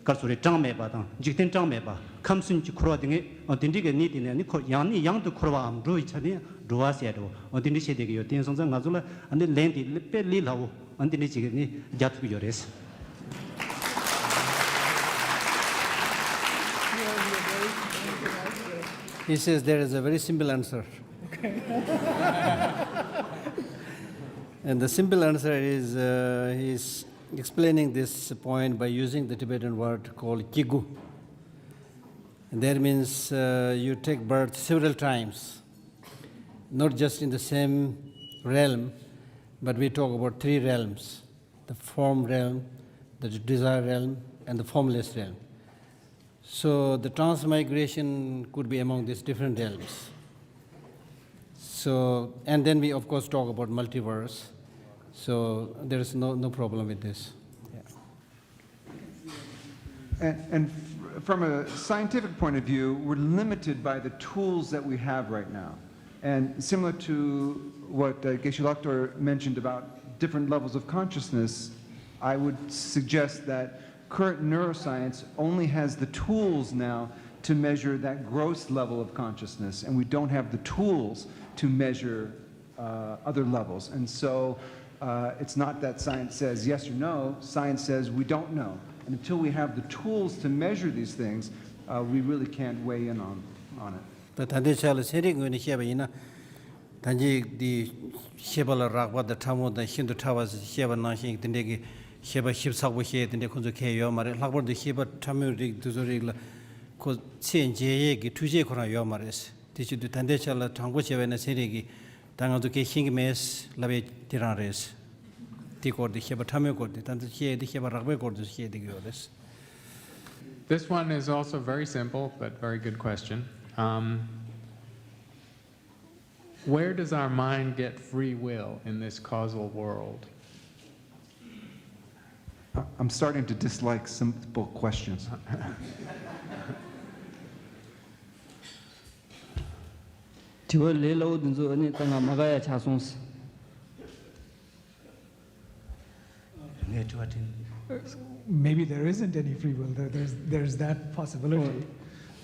ག་རེ་ཟེར་རེད། གྲངས་མེད་པ་དང་འཇིག་རྟེན་གྲངས་མེད་པ་ཁམས་གསུམ་གྱི་འཁོར་བ་དེ་ངས་ཨ་དེ་འདྲའི་གི་གནས་དེ་ནས་ནི་འཁོར་ཡང་ནས་ཡང་དུ་འཁོར་བའམ་འགྲོ་བའི་ཆ་ནས་འགྲོ་བ་ཟེར་འགྲོ་ཨ་དེ་འདྲའི་བཤད་བསྡད་ཀྱི་ཡོད། དེ་ཡིན་སོང་ཙང་ང་ཚོ་ལ་ཨ་ནི་ལན་དེ་དཔེ་ལས་སླ་བོ་ཨ་དེ་འདྲའི་ཅིག་ནི་རྒྱག་ཐུབ་ཀྱི་ཡོད་རེད། He says there is a very simple answer. And the simple answer is uh, he's explaining this point by using the Tibetan word called kigu. And that means uh, you take birth several times, not just in the same realm, but we talk about three realms: the form realm, the desire realm, and the formless realm. So the transmigration could be among these different realms. So, and then we of course talk about multiverse. So there is no, no problem with this. Yeah. And, and f- from a scientific point of view, we're limited by the tools that we have right now. And similar to what uh, Geshe Laktor mentioned about different levels of consciousness, I would suggest that current neuroscience only has the tools now to measure that gross level of consciousness, and we don't have the tools to measure uh, other levels. And so uh, it's not that science says yes or no, science says we don't know. And until we have the tools to measure these things, uh, we really can't weigh in on, on it. ད་ད་ལྟའི་ཆ་ལ་ཚན་རིག་ངོས་ནས་བཤད་པ་ཡིན་ན། ད་གིན་འདི་ཤེས་པ་ལ་རགས་པ་དང་ཕྲ་མོ་དང་ཤིན་ཏུ་ཕྲ་བ་ཞེས་བཤད་པ་ནང་བཞིན་དེ་འདྲའི་གི་ཤེས་པ་ཞིབ་ཚགས་པོ་ཤེས་དེ་འདྲའི་ཁོ་ཚོ་གལ་ཡོད་མ་རེད། ལྷག་པར་དུ་ཤེས་པ་ཕྲ་མོའི་རིགས་དེ་ཚོ་རིགས་ལ་ཁོ་ཚད་འཇལ་ཡས་ཀྱི་འཕྲུལ་ཆས་ཁོ་རང་ཡོད་མ་རེད། དེ་བྱེད་དུས་ད་ལྟའི་ཆ་ལ་དྲང་པོ་བྱས་པ་ཡིན་ན་ཚན་རིག་གིས་ད་ང་ཚོ་སྐད་ཤེས་ཀྱི་མེད་ལབ་ཡས་དེ་རང་རེད། དེ་སྐོར་དེ་ཤེས་པ་ཕྲ་མོའི་སྐོར་དེ་ད་ལྟ་བཤད་ཡས་དེ་ཤེས་པ་རགས་པའི་སྐོར་དེ་བཤད་བསྡད་ཀྱི་ཡོད་རེད། This one is also very simple, but very good question. Um, where does our mind get free will in this causal world? I- I'm starting to dislike simple questions. དྲི་བ་ལས་སླ་བོ་འདི་ཚོ་ཨ་ནི་ད་ང་མ་དགའ་ཡ་ཆགས་སོང་། ངས་དྲི་བ་དྲིས། Maybe there isn't any free will. There, there's, there's that possibility.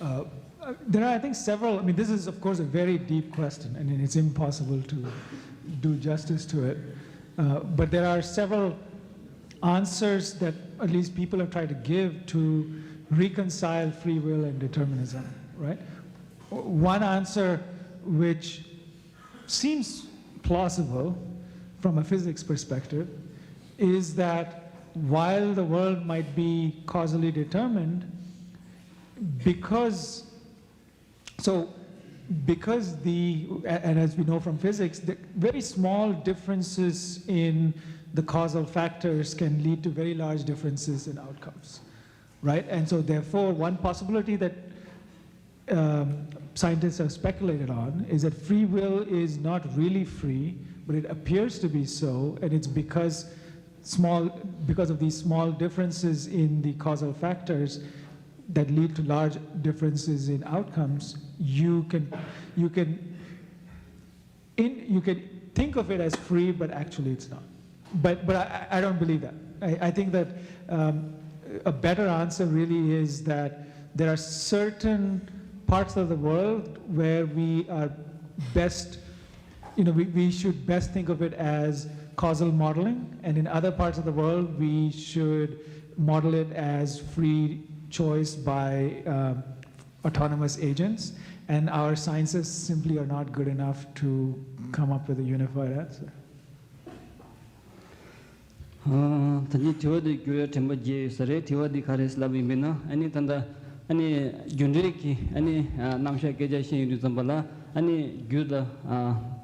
Uh, uh, there are, I think, several. I mean, this is, of course, a very deep question, and it's impossible to do justice to it. Uh, but there are several answers that at least people have tried to give to reconcile free will and determinism, right? One answer which seems plausible from a physics perspective is that while the world might be causally determined, because so because the and as we know from physics, the very small differences in the causal factors can lead to very large differences in outcomes, right? And so therefore, one possibility that um, scientists have speculated on is that free will is not really free, but it appears to be so, and it's because small because of these small differences in the causal factors that lead to large differences in outcomes, you can you can in, you can think of it as free, but actually it's not. But, but I, I don't believe that. I, I think that um, a better answer really is that there are certain parts of the world where we are best, you know, we, we should best think of it as causal modeling, and in other parts of the world, we should model it as free choice by um, autonomous agents, and our scientists simply are not good enough to come up with a unified answer. ད་ནི་དྲི་བ་འདི་བསྒྱུར་ཡ་དྲན་པ་བརྒྱབ་ཡོད་ས་རེད། དྲི་བ་འདི་ག་རེ་ལབ་ཡིན་པས་ན་ཨ་ནི་ད་ལྟ་ཨ་ནི་རྒྱུ་འབྲས་ཀྱི་ཨ་ནི་རྣམ་གཞག་སྐད་ཆ་བཤད་ཡོང་དུས་ཙམ་པ་ལ་ཨ་ནི་རྒྱུ་ལ་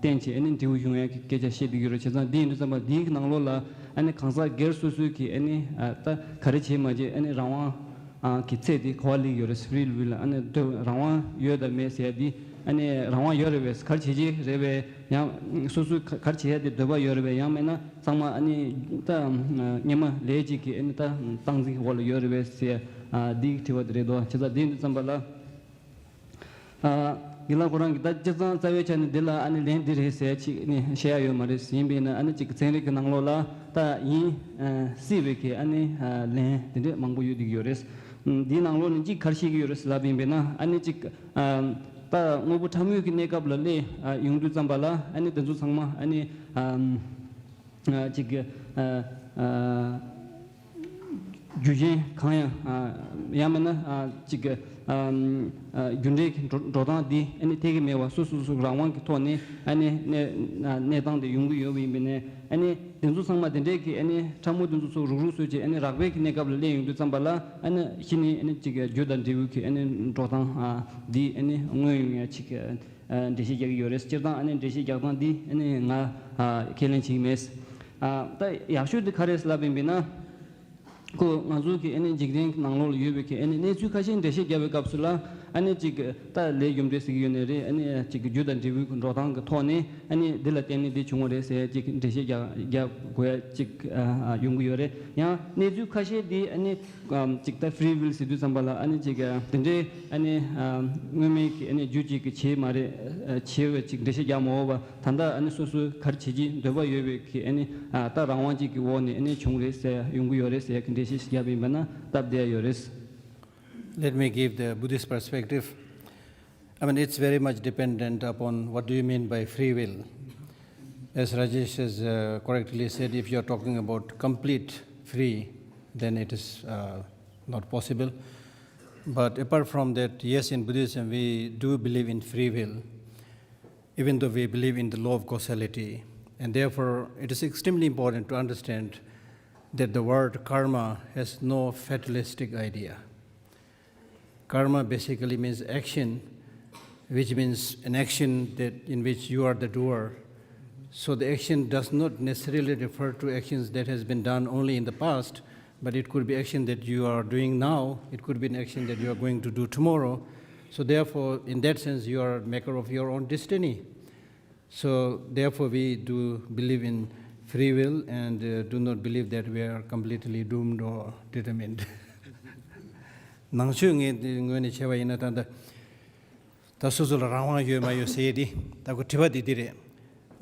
བརྟེན་བྱས་ཨ་ནི་འབྲས་བུ་འབྱུང་ཡ་གི་སྐད་ཆ་བཤད་བསྡད་ཡོད་རེད། བྱས་ཙང་འདི་ཡིན་དུས་ཙམ་པ་འདིའི་ནང་ལོགས་ལ་ཨ་ནི་གང་ཟག་སྒེར་སོ་སོའི་གི་ཨ་ནི་ད་ག་རེ་བྱས་མ་བྱས་ཨ་ནི་རང་དབང་ ཨ་གི་ཚད་དེ་ག་པར་སླེབས་ཡོད་རེད། Free will ཨ་ནི་འདོད་རང་དབང་ཡོད་དམ་མེད་ཟེར་ཡ་དེ་ཨ་ནི་རང་དབང་ཡོད་རེད་པས། ག་རེ་བྱེད་ཀྱི་རེད་པས། ཡང་སོ་སོའི་ག་ག་རེ་བྱེད་ཡ་དེ་འདོད་པ་ཡོད་རེད་པས། ཡང་མིན་ན་ཚང་མ་ཨ་ནི་ད་སྔོན་མ་ལས་གཅིག་གི་ཨ་ནི་ད་སྟངས་འཛིན་གྱི་འོག་ལ་ཡོད་རེད་པས་ཟེར་ཡ་ཨ་འདི་གི་དྲི་བ་དེ་རེད་དོ། བྱས་ཙང་དེ་ཡིན་དུས་ཙམ་པ་ལ། ཨ་རྒན་ལགས་ཁོ་རང་གིས་ད་སྤྱིར་བཏང་རྩ་བའི་ཆ་ནས་འདི་ལ་ཨ་ནི་ལན་འདི་རེད་ཟེར་ཅིག་ནི་བཤད་ཡ་ཡོད་མ་རེད། ཡིན་པས་ན་ཨ་ནི་ཅིག་ཚན་རིག་གི་ནང་ལོགས་ལ་ད་ཡིན་ཨ་སྲིད་པའི་གི་ཨ་ནི་ཨ་ལན་དེ་འདྲས་མང་པོ་ཡོད་བསྡད་ཀྱི་ཡོད་རེད། ཨ་འདིའི་ནང་ལོགས་ནས་ཅིག་ག་རེ་བཤད་ཀྱི་ཡོད་རེད་ལབ་ཡིན་པས་ན་ཨ་ནི་ཅིག་ཨ་ད་དངོས་པོ་ཕྲ་མོའི་གི་གནས་སྐབས་ལ་སླེབས་ཨ་ཡོང་དུས་ཙམ་པ་ལ་ཨ་ནི་དེ་ཚོ་ཚང་མ་ཨ་ནི་ཨ་ཨ་ཅིག་ཨ་ཨ་རྒྱུ་རྐྱེན་གང་ཡང་ཨ་ཡང་མིན་ན་ཨ་ཅིག་ཨ་ཨ་རྒྱུ་འབྲས་ཀྱི་འགྲོ་འགྲོ་སྟངས་འདི་ཨ་ནི་ཐད་ཀྱི་མེད་པར་སོ་སོ་སོ་རང་དབང་གི་ཐོག་ནས་ཨ་ནི་གནས་ཨ་གནས་སྟངས་དེ་ཡོང་གི་ཡོད་པ་ཡིན་པས་ནས། ཨ་ནི་དེ་ཚོ་ཚང་མ་དེ་འདྲས་ཀྱི་ཨ་ནི་ཕྲ་མོ་དེ་ཚོ་ཚུར་རུག་རུག་བཟོས་བྱས་ཨ་ནི་རགས་པའི་གི་གནས་སྐབས་ལ་སླེབས་ཡོང་དུས་ཙམ་པ་ལ་ཨ་ནི་གཞི་ནས་ཨ་ནི་ཅིག་རྒྱུ་དང་འབྲས་བུ་གི་ཨ་ནི་འགྲོ་སྟངས་ཨ་འདི་ཨ་ནི་དངོས་ཡོང་ཡ་ཅིག་ཨ་འགྲེལ་བཤད་རྒྱག་གི་ཡོད་རེད། སྤྱིར་བཏང་ཨ་ནི་འགྲེལ་བཤད་རྒྱག་སྟངས་འདི་ཨ་ནི་ང་ཨ་ཁས་ལེན་བྱེད་ཀྱི་མེད། ཨ་ད་ཡག་ཤོས་འདི་ག་རེད་ལབ་ཡིན་པས་ན། ཁོ་ང་ཚོ་གི་ཨ་ནི་འཇིག་རྟེན་གྱི་ནང་ལོགས་ལ་ཡོད་པའི་གི་ཨ་ནི་གནས་ཚུལ་ཁ་ཤས་འགྲེལ་བཤད་རྒྱབ་པའི་སྐབས་སུ་ལ་ཨ་ནི་ཅིག་ད་ལས་རྒྱུ་འབྲས་ཟེར་གྱི་ཡོད་ནའི་རེད། ཨ་ནི་ཅིག་རྒྱུ་དང་འབྲས་བུའི་གི་འགྲོ་སྟངས་ཀྱི་ཐོག་ནས་ཨ་ནི་འདི་ལ་བརྟེན་ནས་འདི་བྱུང་བ་རེད་ཟེར་ཅིག་འགྲེལ་བཤད་རྒྱག་རྒྱག་དགོས་ཡ་ཅིག་ཨ་ཡོང་གི་ཡོད་རེད། ཡང་གནས་ཚུལ་ཁ་ཤས་འདི་ཨ་ནི་ཨམ་ཅིག་ད་free will ཟེར་དུས་ཙམ་པ་ལ་ཨ་ནི་ཅིག་ཨ་དེ་འདྲའི་ཨ་ནི་ཨ་དངོས་མེད་ཀྱི་ཨ་ནི་རྒྱུ་གཅིག་གི་བྱེད་མ་རེད། ཨ་བྱེད་པའི་ཅིག་འགྲེལ་བཤད་རྒྱག་མ་འོས་པ་ད་ལྟ་ཨ་ནི་སོ་སོའི་ག་རེ་བྱེད་ཀྱི་འདོད་པ་ཡོད་པའི་གི་ཨ་ནི་ཨ་ད་རང་དབང་གཅིག་གི་འོག་ནས་ཨ་ནི་བྱུང་རེད་ཟེར་ཡོང་གི་ཡོད་རེད་ཟེར་ཡ་གི་འགྲེལ་བཤད་ཞིག་བརྒྱབ་ཡིན་པ་ན་སྟབས་བདེ་ཡ་ཡོད་རེད། Let me give the Buddhist perspective. I mean, it's very much dependent upon what do you mean by free will. As Rajesh has uh, correctly said, if you are talking about complete free, then it is uh, not possible. But apart from that, yes, in Buddhism, we do believe in free will, even though we believe in the law of causality. And therefore, it is extremely important to understand that the word karma has no fatalistic idea. Karma basically means action, which means an action that in which you are the doer. So the action does not necessarily refer to actions that has been done only in the past, but it could be action that you are doing now. It could be an action that you are going to do tomorrow. So therefore, in that sense, you are maker of your own destiny. So therefore, we do believe in free will and uh, do not believe that we are completely doomed or determined. ནང་ཆོས་ངོས་ནས་བྱས་པ་ཡིན་ན་ད་ལྟ་ད་སོ་སོ་ལ་རང་དབང་ཡོད་མ་ཡོད་ཟེར་ཡས་དེ་ད་ཁོ་དྲི་བ་དེ་འདི་རེད།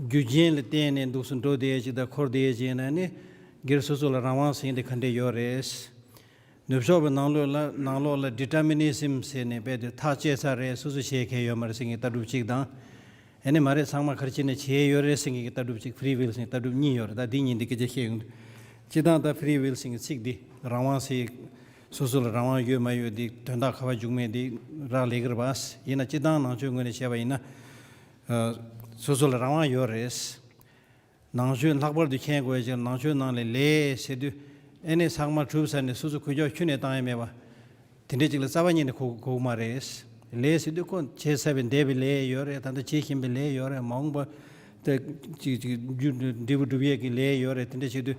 རྒྱུ་རྐྱེན་ལ་བརྟེན་ནས་འདུག་སེ་འགྲོ་བསྡད་ཡས་ཅིག་དང་འཁོར་བསྡད་ཡས་ཅིག་ཡིན་ན་ནི་སྒེར་སོ་སོ་ལ་རང་དབང་ཟེར་ཡས་དེ་ག་འདྲས་ཡོད་རེད། ནུབ་ཕྱོགས་པའི་ནང་ལོགས་ལ་ནང་ལོགས་ལ་determinism ཟེར་ནས་རྦད་དེ་ཐག་བཅད་ཚར་རེད། སོ་སོ་བྱེད་མཁན་ཡོད་མ་རེད་ཟེར་མཁན་གྱི་ལྟ་གྲུབ་གཅིག་དང་། ཨ་ནི་མ་རེད་ཚང་མ་ག་རེ་བྱས་ནས་བྱས་ཡོད་རེད་ཟེར་མཁན་གྱི་ལྟ་གྲུབ་གཅིག free will ཟེར་ལྟ་གྲུབ་གཉིས་ཡོད་རེད། ད་འདི་གཉིས་འདི་སྐད་ཆ་བཤད་ཡོང་དུས། སྤྱིར་བཏང་ད་free will ཟེར་མཁན་ཚིག་འདི་རང་དབང་ཟེར། སོ་སོ་ལ་རང་དབང་ཡོད་མ་ཡོད་འདི་དོན་དག་ག་པར་འཇུག་མིན་འདི་རག་ལས་ཀྱི་རེད་པ། ཡིན་ན་སྤྱིར་བཏང་ནང་ཆོས་ངོས་ནས་བྱས་པ་ཡིན་ན། ཨ་སོ་སོ་ལ་རང་དབང་ཡོད་རེད། ནང་ཆོས་ལྷག་པར་དུ་མཁྱེན་དགོས་ཀྱང་ནང་ཆོས་ནང་ལས་ལས་ཟེར་དུས་ཨེ་ནས་ཚང་མ་གྲུབ་ཚར་ནས་སོ་སོ་ཁོས་ཀྱོག་ཁྱོན་ནས་བཏང་ཡ་མེད་པ། དེ་འདྲས་ཅིག་ལ་རྩ་བ་ཉིད་ནས་གོ་གོ་གི་མ་རེད། ལས་ཟེར་དུས་ཁོ་བྱས་ཚར་བའི་འདས་པའི་ལས་ཡོད་རེད། ད་ལྟ་བྱེད་བཞིན་པའི་ལས་ཡོད་རེད། མ་འོངས་པ་ད་ཅིག་ཅིག་རྒྱུ་འབྲས་བུ་སྒྲུབ་ཡས་ཀྱི་ལས་ཡོད་རེད། དེ་འདྲས་བྱེད་དུས་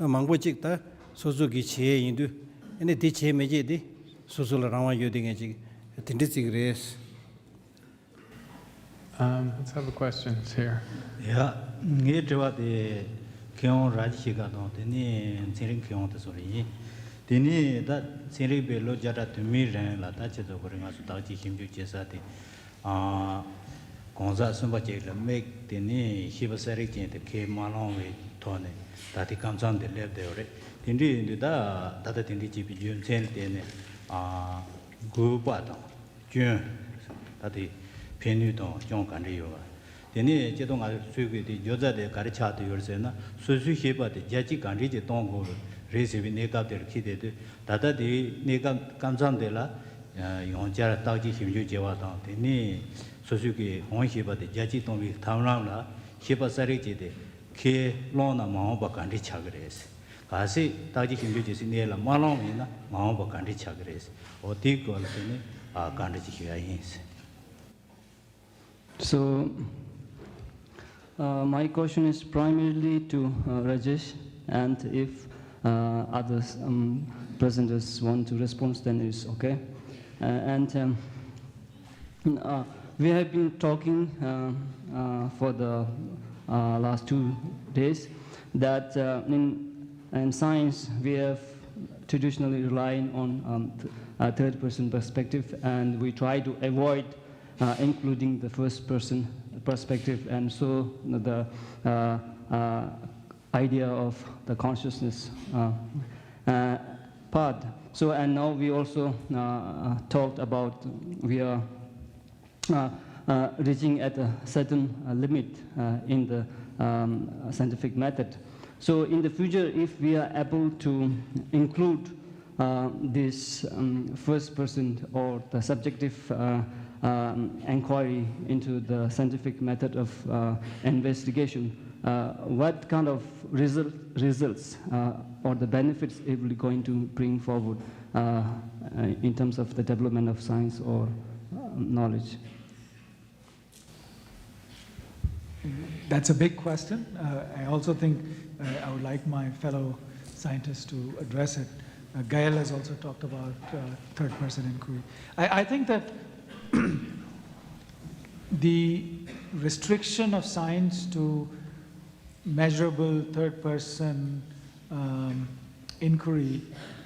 མང་པོ་ཅིག་ད་སོ་སོ་གིས་བྱེད་ཡས་ཡིན་དུས་ཨེ་ནས་དེ་བྱེད་མི་བྱེད་དེ་སོ་སོ་ལ་རང་དབང་ཡོད་དེ་ངས་ཅིག་དེ་འདྲས་ཅིག་རེད། Um, let's have a questions here. ཡ། ངའི་དྲི་བ་དེ་མཁས་དབང་ར་ཇི་ཤི་ཀ་དང་དེ་ནས་ཚན་རིག་མཁས་དབང་དེ་ཚོ་ལ་ཡིན། དེ་ནས་ད་ཚན་རིག་པས་ལོ་བརྒྱ་ཕྲག་དུ་མའི་རིང་ལ་ད་ཁྱེད་ཚོ་ཁོ་རེ་ང་ཚོ་བརྟག་དཔྱད་ཞིབ་འཇུག་བྱེད་ས་དེ། ཨ། གང་ཟག་གསུམ་པ་ཅིག་ལ་དམིགས་དེ་ནས་ཤེས་པ་གསལ་རིག་ཅན་དེ་ཁས་མ་བླངས་པའི་ཐོག་ནས་ད་ལྟའི་སྐབས་མཚམས་དེ་སླེབས་བསྡད་ཡོད་རེད། དེ་འདྲ་ཡིན་དུས་ད་ད་ལྟ་དེ་འདྲ་བྱས་པའི་རྒྱུ་མཚན་ལ་བརྟེན་ནས་ཨ། དགོས་པ་དང་། སྐྱོན། ད་དེ་ཕན་ནུས་དང་སྐྱོན་ག་འདྲ་ཡོད་པ། དེ་ནས་སྤྱིར་བཏང་ང་ཚོས་ཀྱི་དེ་སྦྱོར་རྩ་དེ་ག་རེ་ཆགས་བསྡད་ཡོད་ཟེར་ན་སོ་སོའི་ཤེས་པ་དེ་རྒྱ་སྐྱེད་ག་འདྲ་ཅིག་གཏོང་དགོས་རེད་ཟེར་བའི་གནས་སྐབས་དེར་འཁེལ་བསྡད་དུས་ད་ལྟ་དེའི་གནས་སྐབས་སྐབས་མཚམས་དེ་ལ་ཡང་བསྐྱར་བརྟག་དཔྱད་ཞིབ་འཇུག་བྱས་པ་དང་དེ་ནས་སོ་སོའི་གི་གང་ཤེས་པ་དེ་རྒྱ་སྐྱེད་གཏོང་བའི་ཐབས་ལམ་ལ་ཤེས་པ་གསལ་རིག་ཅན་དེ་ཁས་བླངས་ན་མ་འོངས་པ་ག་འདྲ་ཆགས་ཀྱི་རེད། གལ་སྲིད་བརྟག་དཔྱད་ཞིབ་འཇུག་བྱེད་སའི་གནས་ལ་མ་བླངས་པ་ཡིན་ན་མ་འོངས་པ་ག་འདྲ་ཆགས་ཀྱི་རེད། འོ་དེའི་སྐོར་ལ་དེ་ནི་ཨ་བཀའ་འདྲི་ཅིག་ཞུ་ཡ་ཡིན། So, uh, my question is primarily to uh, Rajesh, and if Uh, others, um, presenters want to respond, then it's okay. Uh, and um, uh, we have been talking uh, uh, for the uh, last two days that uh, in, in science we have traditionally relying on um, th- a third person perspective, and we try to avoid uh, including the first person perspective, and so the uh, uh, idea of the consciousness uh, uh, part. So, and now we also uh, talked about we are uh, uh, reaching at a certain uh, limit uh, in the um, scientific method. So, in the future, if we are able to include uh, this um, first person or the subjective uh, um, inquiry into the scientific method of uh, investigation, uh, what kind of result, results uh, or the benefits it will going to bring forward uh, uh, in terms of the development of science or uh, knowledge? That's a big question. Uh, I also think uh, I would like my fellow scientists to address it. Uh, Gael has also talked about uh, third person inquiry. I, I think that the restriction of science to measurable third person um, inquiry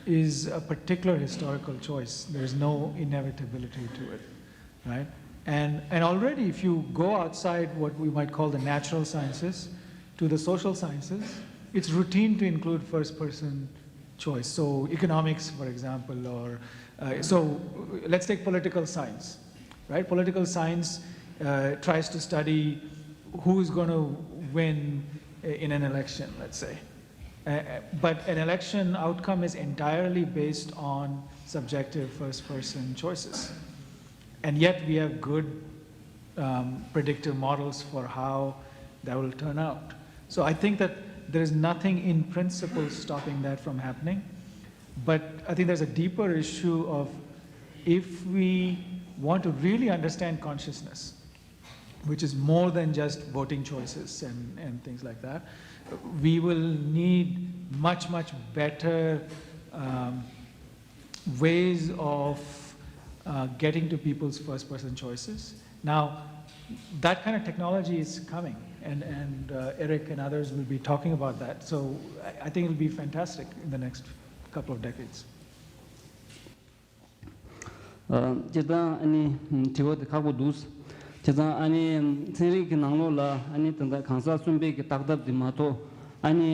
is a particular historical choice. There's no inevitability to it, right? And, and already, if you go outside what we might call the natural sciences to the social sciences, it's routine to include first person choice. So, economics, for example, or uh, so let's take political science, right? Political science uh, tries to study who is going to win in an election, let's say. Uh, but an election outcome is entirely based on subjective first person choices. And yet we have good um, predictive models for how that will turn out. So I think that there is nothing in principle stopping that from happening. But I think there's a deeper issue of if we want to really understand consciousness, which is more than just voting choices and, and things like that, we will need much, much better um, ways of uh, getting to people's first person choices. Now, that kind of technology is coming, and, and uh, Eric and others will be talking about that. So I, I think it'll be fantastic in the next couple of decades. སྤྱིར་བཏང་ཨ་ནི་དྲི་བ་དེ་ཁག་པོ་འདུག་བྱས་ཙང་ཨ་ནི་ཚན་རིག་གི་ནང་ལོགས་ལ་ཨ་ནི་ད་ལྟ་གང་ཟག་གསུམ་པའི་གི་བརྟག་ཐབས་དེ་མ་གཏོགས་ཨ་ནི་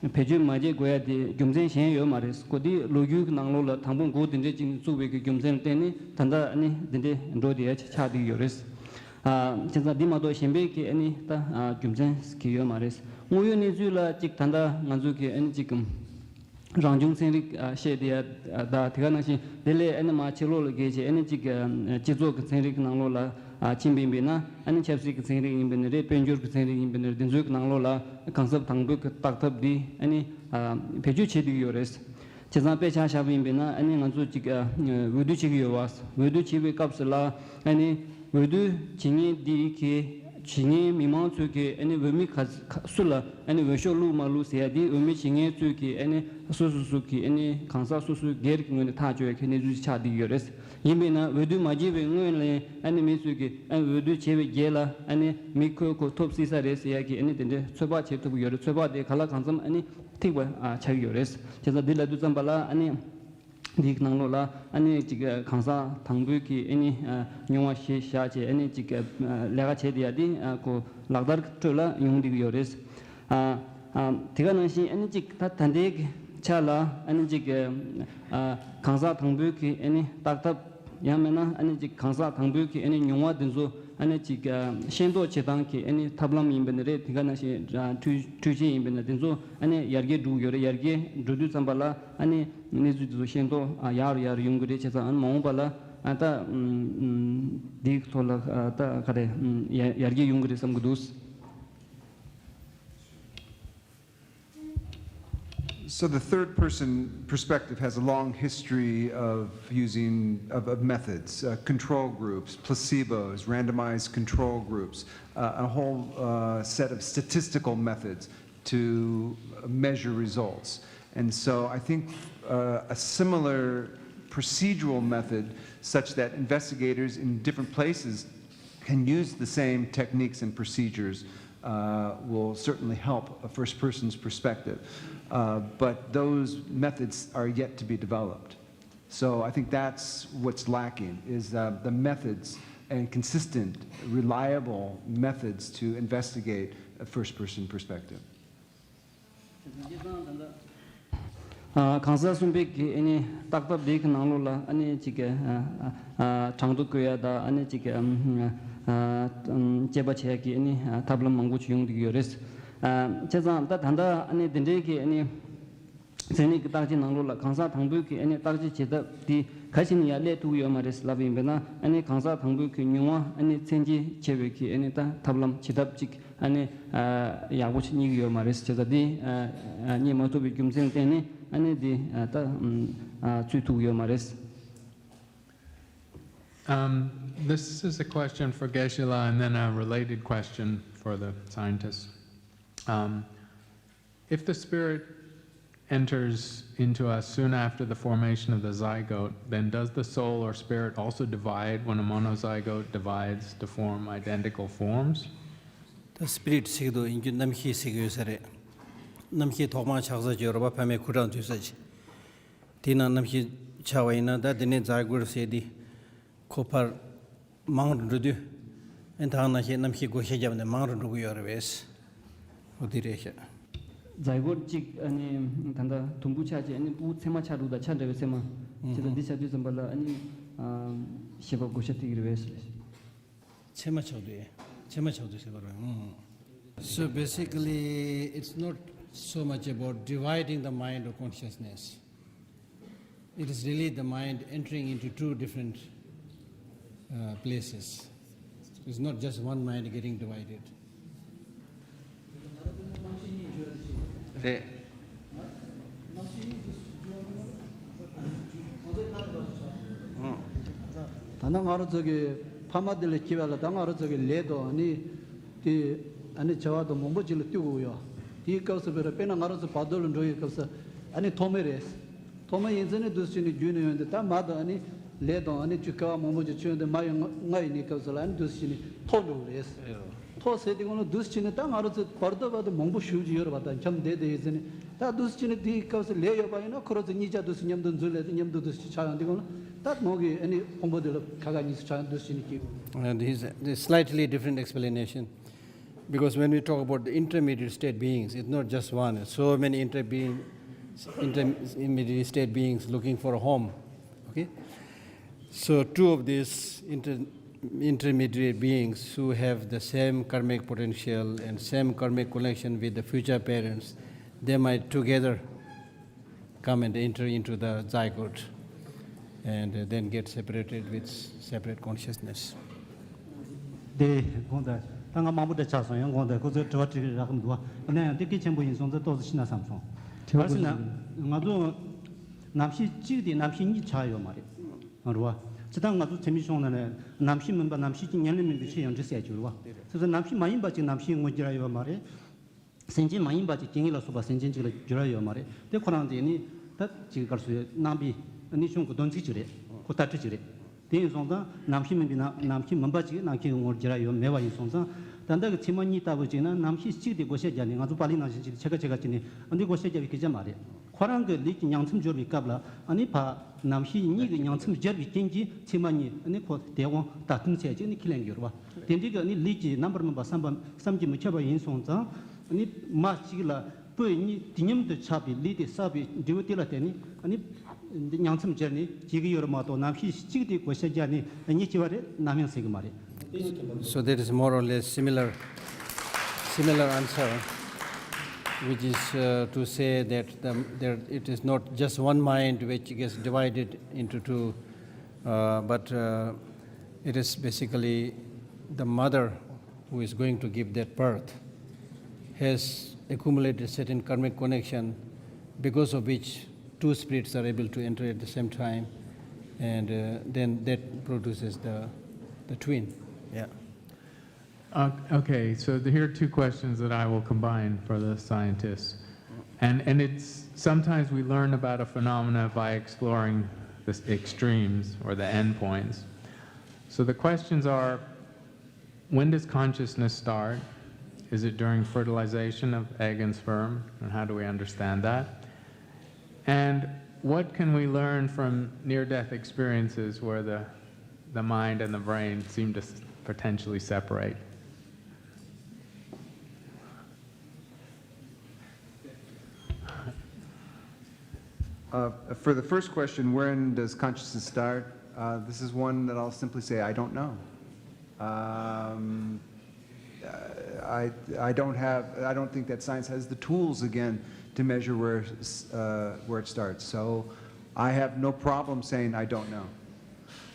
བེད་སྤྱོད་མ་བྱེད་དགོས་ཡ་དེ་རྒྱུ་མཚན་གཞན་ཡོད་མ་རེད། གོ་དེ་ལོ་རྒྱུས་ཀྱི་ནང་ལོགས་ལ་དང་པོ་འགོ་དེ་འདྲས་ཅིག་ནས་བཙུགས་པའི་གི་རྒྱུ་མཚན་ལ་བརྟེན་ནས་ད་ལྟ་ཨ་ནི་དེ་འདྲས་འགྲོ་བསྡད་ཡ་ཆགས་བསྡད་ཡོད་རེད། བྱས་ཙང་འདི་མ་གཏོགས་གཞན་པའི་གི་ཨ་ནི་ད་རྒྱུ་མཚན་གི་ཡོད་མ་རེད། དངོས་ཡོད་གནས་ཚུལ་ལ་ཅིག་ད་ལྟ་ང་ཚོ་གི་ཨ་ནི་ཅིག་རང་བྱུང་ཚན་རིག་བཤད་དེ་ཡ་ད་དེ་ག་ནང་བཞིན་དེ་ལས་ཨ་ནི་མ་ཕྱི་ལོགས་ལ་བརྒལ་བྱས་ཨ་ནི་གཅིག་སྤྱི་ཚོགས་ཀྱི་ཚན་རིག་གི་ནང་ལོགས་ལ་ཕྱིན་པ་ཡིན་པས་ན་ཨ་ནི་ཆབ་སྲིད་ཀྱི་ཚན་རིག་ཡིན་པ་ནི་རེད། དཔལ་འབྱོར་གྱི་ཚན་རིག་ཡིན་པ་ནི་རེད། འདི་ཚོའི་གི་ནང་ལོགས་ལ་གང་ཟག་དང་པོའི་གི་བརྟག་ཐབས་འདི་ཨ་ནི་བེད་སྤྱོད་བྱེད་བསྡད་ཀྱི་ཡོད་རེད། བྱས་ཙང་དཔེ་ཆ་བཞག་པ་ཡིན་པས་ན་ཨ་ནི་ང་ཚོ་ཅིག་འོས་བསྡུ་བྱེད་ཀྱི་ཡོད་པ། འོས་བསྡུ་བྱེད་པའི་སྐབས་སུ་ལ་ཨ་ནི་འོས་བསྡུ་བྱེད་མཁན་འདི་གི་བྱེད་མཁན་མི་མང་ཚོས་ཀྱི་ཨ་ནི་འོས་མི་ག་ག་སུ་ལ་ཨ་ནི་འོས་ཤོག་བླུགས་མ་བླུགས་ཟེར་ཡ་འདི་འོས་མི་བྱེད་མཁན་ཚོས་ཀྱི་ཨ་ནི་སོ་སོ་སོ་གི་ཨ་ནི་གང་ཟག་སོ་སོའི་སྒེར་གྱི་ངོས་ནས་ཐག་གཅོད་ཡ་གི་གནས་ཚུལ་ཆགས་བསྡད་ཡོད་རེད། ཡིན་པས་ན་འོས་བསྡུ་མ་བྱས་པའི་སྔོན་ལ་ཨ་ནི་མི་ཚོས་ཀྱི་ཨ་ནི་འོས་བསྡུ་བྱས་པའི་རྗེས་ལ་ཨ་ནི་མི་ཁོས་ཁོ་ཐོབ་སྲིད་ས་རེད་ཟེར་ཡ་གི་ཨ་ནི་དེ་འདྲའི་ཚོད་དཔག་བྱེད་ཐུབ་ཀྱི་ཡོད་རེད། ཚོད་དཔག་དེ་ག་ལ་གང་འཚམ་ཨ་ནི་ཐིག་པ་ཨ་ཆགས་ཀྱི་ཡོད་རེད། བྱས་ཙང་འདི་ལབ་དུས་ཙམ་པ་ལ་ཨ་ནི་འདིའི་ནང་ལོགས་ལ་ཨ་ནི་ཅིག་གང་ཟག་དང་པོའི་གི་ཨ་ནི་མྱོང་བ་གཞིར་བཞག་བྱས་ཨ་ནི་ཅིག་ལས་ཀ་བྱས་དེ་ཡ་དེ་ཁོ་ལག་བསྟར་ཁྲོད་ལ་ཡོང་བསྡད་ཀྱི་ཡོད་རེད། དེ་ག་ནང་བཞིན་ཨ་ནི་ཅིག་ད་ད་ལྟའི་གི་ཆ་ལ་ཨ་ནི་ཅིག་གང་ཟག་དང་པོའི་གི་ཨ་ནི་བརྟག་ཐབས། ཡང་མིན་ན་ཨ་ནི་ཅིག་གང་ཟག་དང་པོའི་གི་ཨ་ནི་མྱོང་བ་འདི་ཚོ་ཨ་ནི་ཅིག་ཤེས་རྟོགས་བྱེད་སྟངས་ཀྱི་ཨ་ནི་ཐབས་ལམ་ཡིན་པ་ནི་རེད། དེ་ག་ནང་བཞིན་འཕྲུལ་འཕྲུལ་ཆས་ཡིན་པ་ནི་འདི་ཚོ་ཨ་ནི་ཡར་རྒྱས་འགྲོ་གི་ཡོད་རེད། ཡར་རྒྱས་འགྲོ་དུས་ཙམ་པ་ལ་ཨ་ནི་གནས་ཚུལ་འདི་ཚོ་ཤེས་རྟོགས་ཡག་རུ་ཡག་རུ་ཡོང་གི་རེད། བྱས་ཙང་ཨ་ནི་མ་འོངས་པ་ལ་ཨ་ད་འདིའི་ཐོག་ལ་ད་ག་རེ་ཡར་རྒྱས་ཡོང་གི་རེད་བསམ་གི་འདུག So the third person perspective has a long history of using of, of methods, uh, control groups, placebos, randomized control groups, uh, a whole uh, set of statistical methods to measure results. And so I think uh, a similar procedural method, such that investigators in different places can use the same techniques and procedures, uh, will certainly help a first person's perspective. Uh, but those methods are yet to be developed. So I think that's what's lacking, is uh, the methods and consistent, reliable methods to investigate a first person perspective. ཨ། གང་ཟག་གསུམ་པའི་གི་ཨ་ནི་བརྟག་ཐབས་འདི་གི་ནང་ལོགས་ལ་ཨ་ནི་ཅིག་གི་ཨ་ཨ་གྲངས་ཐོ་བཀོད་ཡ་དང་ཨ་ནི་ཅིག་གི་ཨམ་ཨ་ཨམ་དཔྱད་པ་བྱེད་ཡ་གི་ཨ་ནི་ཨ་ཐབས་ལམ་མང་པོ་ཅིག་ཡོང་བསྡད་ཀྱི་ཡོད་རེད། ཨ་བྱས་ཙང་ད་ད་ལྟ་ཨ་ནི་འདི་འདྲའི་གི་ཨ་ནི་མཚན་ཉིད་ཀྱི་བརྟག་དཔྱད་ནང་ལོགས་ལ་གང་ཟག་དང་པོའི་གི་ཨ་ནི་བརྟག་དཔྱད་བྱེད་ཐབས་འདི་ག་ཞིག་ནས་ཡང་སླེབས་ཐུབ་ཀྱི་ཡོད་མ་རེད་ལབ་པ་ཡིན་པས་ན། ཨ་ནི་གང་ཟག་དང་པོའི་གི་མྱོང་བ་ཨ་ནི་མཚན་ཉིད་ཆེ་བའི་གི་ཨ་ནི་ད་ཐབས་ལམ་བྱེད་ཐབས་ཅིག་ཨ་ནི་ཨ་ཡག་པོ་ཞིག་རྙེད་ཀྱི་ཡོད་མ་རེད། བྱས་ཙང་འདི་ཨ་རྙེད་མ་ཐུབ་པའི་རྒྱུ་མཚན་བརྟེན་ནས་ཨ་ནི་འདི་ཨ་ད་ཨ་ཚུད་ཐུབ་ཀྱི་ཡོད་མ་རེད། Um, this is a question for Geshe-la and then a related question for the scientists. Um, if the spirit enters into us soon after the formation of the zygote, then does the soul or spirit also divide when a monozygote divides to form identical forms? ད་སྤི་རིཊ་ཟེར་གྱི་འདུག་ཡིན་རྒྱུ་རྣམ་ཤེས་ཟེར་གྱི་ཡོད་ས་རེད། རྣམ་ཤེས་ཐོག་མར་ཆགས་ས་ཅིག་ཡོད་རེད་པ། ཕ་མའི་ཁུ་ཁྲག་འདུས་ས་ཅིག་དེའི་ནང་རྣམ་ཤེས་ཆགས་པ་ཡིན་ན། ད་དེ་ནས་ཛའི་གོཊ་ཟེར་དེ་ཁོ་ཕར་མང་རུ་འགྲོ་དུས། ཨེ་ད་ག་ནང་བཞིན་རྣམ་ཤེས་བགོ་བཤའ་བརྒྱབ་ནས་མང་རུ་འགྲོ་གི་ཡོད་རེད་པས། འོ་དེ་རེད་ཤག་ཛའི་གོཊ་གཅིག་ཨ་ནི་ད་ལྟ་དུམ་བུ་ཆ་གཅིག་ཨ་ནི་ཕྲུ་གུ་མཚེ་མ་ཆགས་འདུག་ད་ཆ་འདྲ་བའི་མཚེ་མ། བྱས་ཙང་འདི་ཆགས་དུས་ཙམ་པ་ལ་ཨ་ནི་ཨ་ཤེས་པ་བགོ་བཤའ་སྟེར་གྱི་རེད་པས། མཚེ་མ་ཆགས་དུས། མཚེ་མ་ཆགས་དུས་ཟེར་བ་རེད། ཨང་། So basically, it's not so much about dividing the mind or consciousness. It is really the mind entering into two different uh, places. It's not just one mind getting divided. རེད། ད་ནང་ང་རང་ཚོ་གི་ཕ་མ་དེ་ལ་སྐྱེ་བ་ལ། ད་ང་རང་ཚོ་གི་ལས་དང་ཨ་ནི་དེ་ཨ་ནི་བྱ་བ་དང་མང་པོ་ཅིག་ལ་ལྟོས་དགོས་ཡོད། དེའི་སྐབས་སུ་དཔེར་ན་དཔེར་ན་ང་རང་ཚོ་བར་དོ་ལ་འགྲོ་ཡི་སྐབས་སུ་ཨ་ནི་ཐོག་མེད་རེད། ཐོག་མ་ཡིན་ཚེ་ནི་འདུག་སེ་བྱས་ནས་རྒྱུད་ནས་ཡོང་དུས། ད་མ་དང་ཨ་ནི་ལས་དང་ཨ་ནི་ཅིག་སྐལ་བ་མང་པོ་ཅིག་བྱུང་དུས། མ་ཡང་ང་ཡིན་ནི་སྐབས་སུ་ལ་ཨ་ནི་འདུག་སེ་བྱས་ནས་ཐོག་འགྲོ་གི་རེད། ཐོག་ཟེར་དུས་སྒང་ལ་འདུག་སེ་བྱས་ནས་ད་ང་རང་ཚོ་བར་དོ་བར་དོ་མང་པོ་ཞེ་པོ་ཅིག་ཡོད་རེད་པ། ད་འཁྱམས་བསྡད་དེ་ཡིན་ཚེ་ནི། ད་འདུག་སེ་བྱས་ནས་དེའི་སྐབས་སུ་ལས་ཡོད་པ་ཡིན་ན་ཁོ་རང་ཚོ་གཉིས་ཆ་འདུག་སེ་མཉམ་དུ་འཛུལ་ལས་དེ་མཉམ་དུ་འདུག་སེ་ཆགས་ཡོང་དུས་སྒང་ལ། ད་ནང་གི་ཨ་ནི་ཕུང་པོ་དེ་ལ་ཁ་ཁ་གཉིས་སུ་ཆགས་ཡོང་འདུག་སེ་བྱས་ནས་སྐྱེ་དགོས། And this is a slightly different explanation. Because when we talk about the intermediate state beings, it's not just one, it's so many inter- being, inter- intermediate state beings looking for a home. Okay? So, two of these inter- intermediate beings who have the same karmic potential and same karmic connection with the future parents, they might together come and enter into the zygote and uh, then get separated with separate consciousness. དེ་དགོངས་དག་ད་ང་མང་པོ་འདྲ་ཆགས་སོང་། ཡང་དགོངས་དག་ཁོ་ཚོས་དྲི་བ་དྲི་གི་རག་གི་མི་འདུག་བ། ཡིན་ན་ཡང་དེ་གལ་ཆེན་པོ་ཡིན་སོང་ཙང་ཏོག་ཙམ་ཤེས་ན་བསམ་སོང་། ག་རེ་ཟེར་ན། ང་ཚོ་རྣམ་ཤེས་གཅིག་དེ་རྣམ་ཤེས་གཉིས་ཆགས་ཡོད་མ་རེད། རེད་བ། སྤྱིར་བཏང་ང་ཚོ་འཚེ་མེད་གཞུང་ནང་ནས་རྣམ་ཤེས་མིན་པ་རྣམ་ཤེས་ཀྱི་ཉམས་ལེན་མིན་པའི་ཕྱིར་ཡང་འདྲི་ཟེར་གྱི་རེད་བ། དེ་ཚོ་རྣམ་ཤེས་མ་ཡིན་པ་ཅིག་རྣམ་ཤེས་དངོས་འགྱུར་ཡོད་མ་རེད། སེམས་ཅན་མ་ཡིན་པ་ཅིག་སྐྱེ་དངོས་ལ་སོགས་པ་སེམས་ཅན་ཅིག་ལ་འགྱུར་བ་ཡོད་མ་རེད། དེ་ཁོ་རང་དེ་ནི་ད་ཅིག་ག་རེ་ཟེར། རྣམ་པའི་ནི་གཞུང་གི་དོན་ཚིག་ཅིག་རེད། ཁོ་ལྟ་གྲུབ་ཅིག་རེད། དེ་ཡིན་སོང་ཙང་རྣམ་ཤེས་མིན་པའི་ན་རྣམ་ཤེས་མིན་པ་ཅིག་རྣམ་ཤེས་ངོར་འགྱུར་བ་ཡོད་མེད་པ་ཡིན་སོང་ཙང་། ད་ལྟ་གི་མཚེ་མ་གཉིས་ལྟ་བུ་ཅིག་ན་རྣམ་ཤེས་གཅིག་དེ་བགོ་བཤའ་རྒྱག་ནས། ང་ཚོ་པཱ་ལི་ནང་བཞིན་ཅིག་ཕྱེད་ཀ་ཕྱེད་ཀ་བྱས་ནས་འདི་བགོ་བཤའ་རྒྱག་པའི་སྐད་ཆ་མ་རེད། ཁོ་རང་གི་ལུས་ཀྱི་ཉིང་མཚམས་སྦྱོར་བའི་སྐབས་ལ་ཨ་ནི་ཕ་རྣམ་ཤེས་གཉིས་ཀྱི་ཉིང་མཚམས་སྦྱར་བའི་རྐྱེན་གྱིས་མཚེ་མ་གཉིས་ཨ་ནི་ཁོ་དེ་དབང་ད་ཐུན་ཚད་ཅིག་ནི་ཁས་ལེན་གྱི་ཡོད་རེད་བ། དེ་འདྲའི་གི་ནི་ལུས་ཀྱི་རྣམ་པར་སྨིན་པ་བསམ་པ་བསམ་གྱིས་མི་ཁྱབ་པ་ཡིན་སོང་ཙང་། ནི་མ་གཅིག་ལ་སྤུ་གཉིས་དུས་མཉམ་དུ་ཆགས་པའི་ལུས་དེ་བསགས་པའི་འབྲས་བུ་དེ་ལ་བརྟེན་ནས་ནི་ཉིང་མཚམས་སྦྱར་ནས་སྐྱེ་གི་ཡོད་རེད་མ་གཏོགས། རྣམ་ཤེས་གཅིག་དེ་བགོ་བཤའ་བརྒྱབ་ནས་གཉིས་སྐྱེ་བ་རེད། རྣམ་གཡེང་ཟེར་གི་མ་རེད། So that is more or less similar, similar answer, which is uh, to say that the, there, it is not just one mind which gets divided into two, uh, but uh, it is basically the mother who is going to give that birth has accumulated certain karmic connection, because of which two spirits are able to enter at the same time, and uh, then that produces the, the twin. Yeah. Uh, okay, so the, here are two questions that I will combine for the scientists. And, and it's sometimes we learn about a phenomena by exploring the extremes or the endpoints. So the questions are, when does consciousness start? Is it during fertilization of egg and sperm? And how do we understand that? And what can we learn from near death experiences where the, the mind and the brain seem to potentially separate? Uh, for the first question, when does consciousness start? Uh, this is one that I'll simply say, I don't know. Um, uh, I, I don't have, I don't think that science has the tools again to measure where, uh, where it starts. So I have no problem saying I don't know.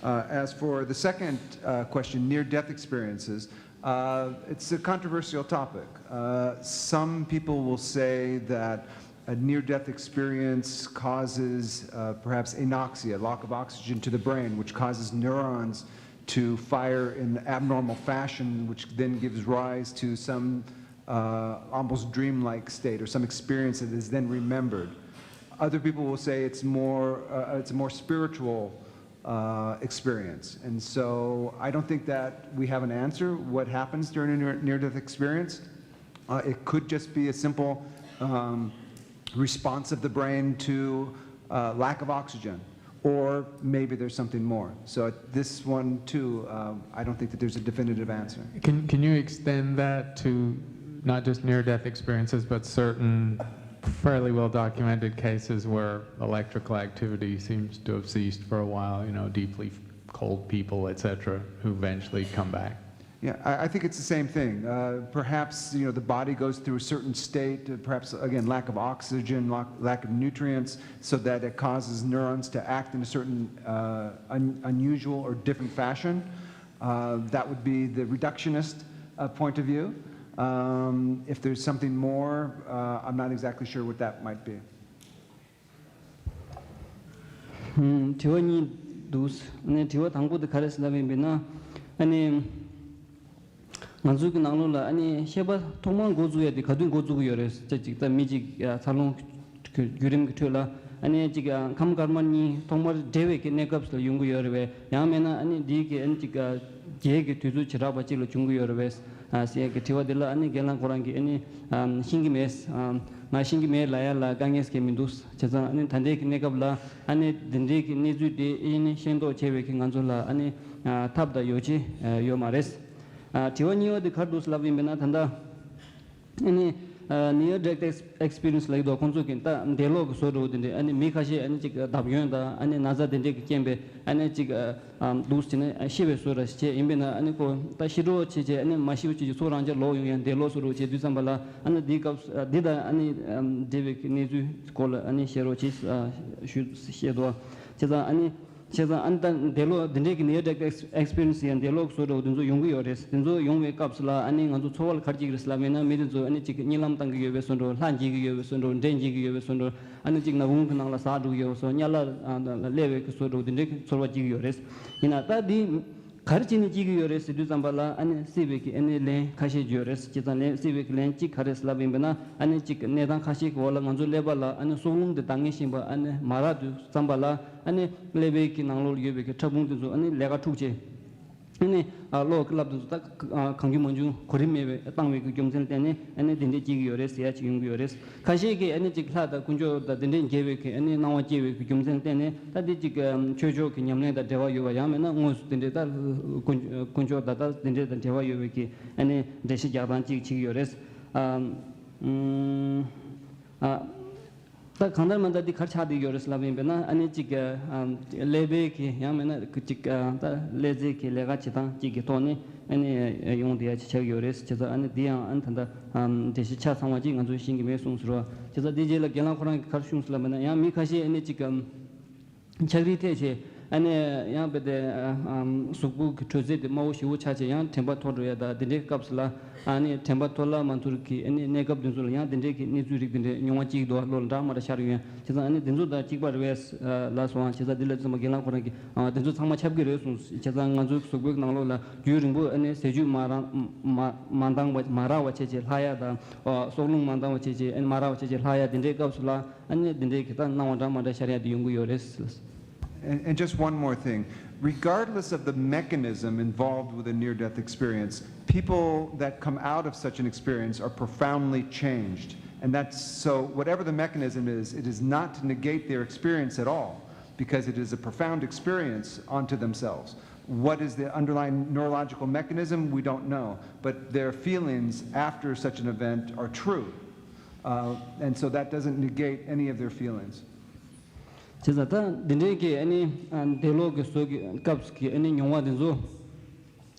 Uh, as for the second uh, question, near death experiences, uh, it's a controversial topic. Uh, some people will say that a near death experience causes uh, perhaps anoxia, lack of oxygen to the brain, which causes neurons to fire in abnormal fashion, which then gives rise to some uh, almost dreamlike state or some experience that is then remembered. Other people will say it's more, uh, it's a more spiritual uh, experience. And so I don't think that we have an answer what happens during a near, near death experience. Uh, it could just be a simple um, response of the brain to uh, lack of oxygen, or maybe there's something more. So this one, too, um, I don't think that there's a definitive answer. Can, can you extend that to not just near death experiences, but certain fairly well documented cases where electrical activity seems to have ceased for a while, you know, deeply cold people, et cetera, who eventually come back? Yeah, I, I think it's the same thing. Uh, perhaps you know the body goes through a certain state. Uh, perhaps again, lack of oxygen, lack, lack of nutrients, so that it causes neurons to act in a certain uh, un, unusual or different fashion. Uh, that would be the reductionist uh, point of view. Um, if there's something more, uh, I'm not exactly sure what that might be. དྲི་བ་གཉིས་འདུག་ཨ་ནི་དྲི་བ་དང་པོ་དེ་ག་རེ་ཟེར་ལབ་ཡིན་པས་ན། ཨ་ནི་ང་ཚོའི་གི་ནང་ལོགས་ལ་ཨ་ནི་ཤེས་པ་ཐོག་མར་འགོ་འཛུགས་ཡ་དེ་ག་དུས་འགོ་འཛུགས་ཀྱི་ཡོད་རེད་ཟེར་ཅིག་ད་མི་གཅིག་འཚར་ལོངས་བརྒྱུད་རིམ་གྱི་ཁྲོད་ལ་ཨ་ནི་གཅིག་ཁམས་དཀར་དམར་གཉིས་ཐོག་མར་འབྲེལ་བའི་གི་གནས་སྐབས་སུ་ཡོང་གི་ཡོད་རེད་པས། ཡང་མིན་ན་ཨ་ནི་འདིའི་གི་ཨ་ནི་གཅིག་རྒྱའི་གི་དུས་ཚོད་བྱེ་བྲག་པ་གཅིག་ལ་བྱུང་གི་ཡོད་རེད་པས་ཟེར་ཡ་གི་དྲི་བ་འདི་ལ་ཨ་ནི་རྒན་ལགས་ཁོ་རང་གིས་ཨ་ནི་ཤེས་ཀྱི་མེད། ང་ཤེས་ཀྱི་མེད་ལབ་ཡ་ལ་དཀའ་ངལ་གང་མི་འདུག་བྱས་ཙང་ཨ་ནི་ད་ལྟའི་གི་གནས་སྐབས་ལ་ཨ་ནི་འདི་འདྲའི་གི་གནས་ཚུལ་དེ་ཨ་ནི་ཤེས་རྟོགས་བྱས་པའི་གི་ང་ཚོ་ལ་ཨ་ནི་ཐབས་དང་ཡོ་བྱད་ཡོད་མ་རེད། དྲི་བ་གཉིས་པ་དེ་ག་རེ་འདུག་ལབ་ཡིན་པས་ན། ད་ལྟ་ཨ་ནི་near death experience ལབ་ཀྱི་འདུག་ཁོང་ཚོ་གི་ད་འདས་ལོག་གི་བཟོ་འདྲ་བོ་དེ་འདྲས། ཨ་ནི་མི་ཁ་ཤས་ཨ་ནི་ཅིག་བརྡབ་སྐྱོན་དང་ཨ་ནི་ན་ཚ་དེ་འདྲས་ཀྱི་རྐྱེན་པས་ཨ་ནི་ཅིག་འདུག་བྱས་ནས་ཤི་བའི་བཟོ་འདྲ་ཞིག་བྱས་ཡིན་པས་ན། ཨ་ནི་ཁོ་ད་ཤི་གྲབས་བྱས་བྱས་ཨ་ནི་མ་ཤི་བ་བྱས་ཀྱི་ཚོ་རང་ཅག་ལོག་ཡོང་ཡང་འདས་ལོག་བཟོ་འདྲ་བོ་བྱས་དུས་ཙམ་པ་ལ་ཨ་ནི་འདིའི་སྐབས་འདི་དང་ཨ་ནི་འབྲེལ་བའི་གནས་ཚུལ་སྐོར་ལ་ཨ་ནི་བཤད་རོགས་བྱས་ཞུ་བཤད་དོ། བྱས་ཙང་ཨ་ནི། བྱས་ཙང་ཨ་ནི་ད་འདས་ལོག་འདི་འདྲའི་གི་near death experience ཡང་འདས་ལོག་བཟོ་འདྲ་བོ་དེ་ཚོ་ཡོང་གི་ཡོད་རེད། དེ་ཚོ་ཡོང་བའི་སྐབས་སུ་ལ་ཨ་ནི་ང་ཚོ་ཚོར་བ་ལ་ག་རེ་སྐྱེ་གི་རེད་ལབ་མེད་ན། མི་དེ་ཚོ་ཨ་ནི་ཅིག་གཉིད་ལམ་བཏང་གི་ཡོད་པའི་བཟོ་འདྲ་བོ། ལྷ་འཇིགས་གི་ཡོད་པའི་བཟོ་འདྲ་བོ། འདྲེ་འཇིགས་གི་ཡོད་པའི་བཟོ་འདྲ་བོ། ཨ་ནི་ཅིག་ནག་ཁུང་གི་ནང་ལ་ཟག་འགྲོ་གི་ཡོད་པའི་བཟོ། དམྱལ་བ་ལ་སླེབས་པའི་གི་བཟོ་འདྲ་བོ་དེ་འདྲའི་གི་ཚོར་བ་སྐྱེ་གི་ཡོད་རེད། ཡིན་ན་ད་འདི་ག་རེ་བྱས་ནས་སྐྱེ་གི་ཡོད་རེད་ཟེར་དུས་ཙམ་པ་ལ་ཨ་ནི་སྲིད་པའི་གི་ཨ་ནི་ལན་ཁ་ཤས་ཡོད་རེད། བྱས་ཙང་ལན་སྲིད་པའི་གི་ལན་གཅིག་ག་རེ་ལབ་ཡིན་པས་ན། ཨ་ནི་གཅིག་གནས་སྟངས་ཁ་ཤས་ཀྱི་འོག་ལ་ང་ཚོ་ཀླད་པ་ལ་ཨ་ནི་སྲོག་རླུང་དེ་འདང་ངེས་བཞིན་པ་ཨ་ནི་མ་རག་དུས་ཙམ་པ་ལ་ཨ་ནི་ཀླད་པའི་གི་ནང་ལོགས་ལ་ཡོད་པའི་གི་ཕྲ་ཕུང་དེ་ཚོ་ཨ་ནི་ལས་ཀ་འཁྲུག་བྱས། ཨ་ནི་གློག་གི་རླབས་དེ་ཚོ་ད་གང་བྱུང་མང་བྱུང་གོ་རིམ་མེད་པའི་བཏང་བའི་གི་རྒྱུ་མཚན་བརྟེན་ནས་ཨ་ནི་དེ་འདྲས་སྐྱེ་གི་ཡོད་རེད་ཟེར་ཡ་ཅིག་ཡོང་གི་ཡོད་རེད། ཁ་ཤས་ཀྱིས་ཨ་ནི་ཅིག་ལྷ་དང་དཀོན་མཆོག་དང་དེ་འདྲས་མཇལ་བའི་གི་ཨ་ནི་སྣང་བ་སྐྱེ་བའི་གི་རྒྱུ་མཚན་བརྟེན་ནས་ད་འདི་ཅིག་ཆོས་ཕྱོགས་ཀྱི་ཉམས་ལེན་དང་འབྲེལ་བ་ཡོད་པ། ཡང་མིན་ན་དངོས་སུ་དེ་འདྲས་ད་དཀོན་དཀོན་མཆོག་དང་ད་དེ་འདྲས་དང་འབྲེལ་བ་ཡོད་པའི་གི་ཨ་ནི་འགྲེལ་བཤད་རྒྱག་སྟངས་ཅིག་བྱེད་ཀྱི་ཡོད་རེད། ཨ་ཨ་ད་གང་ལྟར་མ་ལྟར་འདི་ག་རེ་ཆགས་བསྡད་ཡོད་རེད་ལབ་ཡིན་པས་ན། ཨ་ནི་ཅིག་ཀླད་པའི་གི་ཡང་མིན་ན་ཅིག་ད་ཀླད་རྩའི་གི་ལས་ཀ་བྱེད་སྟངས་ཅིག་གི་ཐོག་ནས་ཨ་ནི་ཡོང་བསྡད་ཡ་ཅིག་ཆགས་ཀྱི་ཡོད་རེད། བྱས་ཙང་ཨ་ནི་འདི་ཡང་ཨ་ནི་ད་ལྟ་འགྲེལ་བཤད་ཆ་ཚང་བ་ཅིག་ང་ཚོས་ཤེས་ཀྱི་མེད་གསུངས་ཟེར་བ། བྱས་ཙང་འདིའི་རྗེས་ལ་རྒན་ལགས་ཁོ་རང་གིས་ག་རེ་གསུངས་ཟེར་ལབ་ན། ཡང་མི་ཁ་ཤས་ཨ་ནི་ཅིག་ཨམ་ཕྱག་རིས་ཐེབས་བྱས་ ཨ་ནི་ཡང་དཔེ་དེ་ཨ་ཨམ་གཟུགས་པོ་གི་དྲོད་ཚད་དེ་དམའ་བོ་ཞེ་བོ་ཆགས་བྱས་ཡང་དྲན་པ་མཐོ་འགྲོ་ཡ་ད་དེ་འདྲའི་སྐབས་སུ་ལ་ཨ་ནི་དྲན་པ་མཐོ་ལ་མ་མཐོ་གི་ཨ་ནི་གནས་སྐབས་དེ་ཚོ་ལ་ཡང་དེ་འདྲའི་གི་གནས་ཚུལ་རིགས་དེ་འདྲའི་མྱོང་བ་གཅིག་འདུག་བློ་ལ་འདྲ་མ་འདྲ་ཤར་ཡོང་ཡ་བྱས་ཙང་ཨ་ནི་དེ་ཚོ་དང་གཅིག་པ་རེད་བས་ལ་སོང་བ་བྱས་ཙང་དེ་ལ་ཚང་མ་རྒན་ལགས་ཁོ་རང་གི་ཨ་དེ་ཚོ་ཚང་མ་ཁྱབ་ཀྱི་རེད་གསུངས་བྱས་ཙང་ང་ཚོའི་གཟུགས་པོའི་ནང་ལོགས་ལ་རྒྱུན་རིང་པོ་ཨ་ནི་ཟས་བཅུད་མ་རག་མ་མ་འདང་བ་མ་རག་པ་བྱས་བྱས་ལྷག་ཡ་དང་ཨ་སྲོག་རླུང་མ་འདང་བ་བྱས་བྱས་ཨ་ནི་མ་རག་པ་བྱས་བྱས་ལྷག་ཡ་དེ་འདྲའི་སྐབས་སུ་ལ་ཨ་ནི་དེ་འདྲའི་གི་ད་སྣང་བ་འདྲ་མ་འདྲ་ཤར་ཡ་དེ་ཡོང་གི་ཡོད་རེད། And, and just one more thing. Regardless of the mechanism involved with a near death experience, people that come out of such an experience are profoundly changed. And that's so, whatever the mechanism is, it is not to negate their experience at all, because it is a profound experience onto themselves. What is the underlying neurological mechanism? We don't know. But their feelings after such an event are true. Uh, and so that doesn't negate any of their feelings. བྱས་ཙང་ད་འདི་འདྲའི་གི་ཨ་ནི་ཨ་འདས་ལོག་གི་བཟོ་གི་སྐབས་ཀྱི་ཨ་ནི་མྱོང་བ་འདི་ཚོ་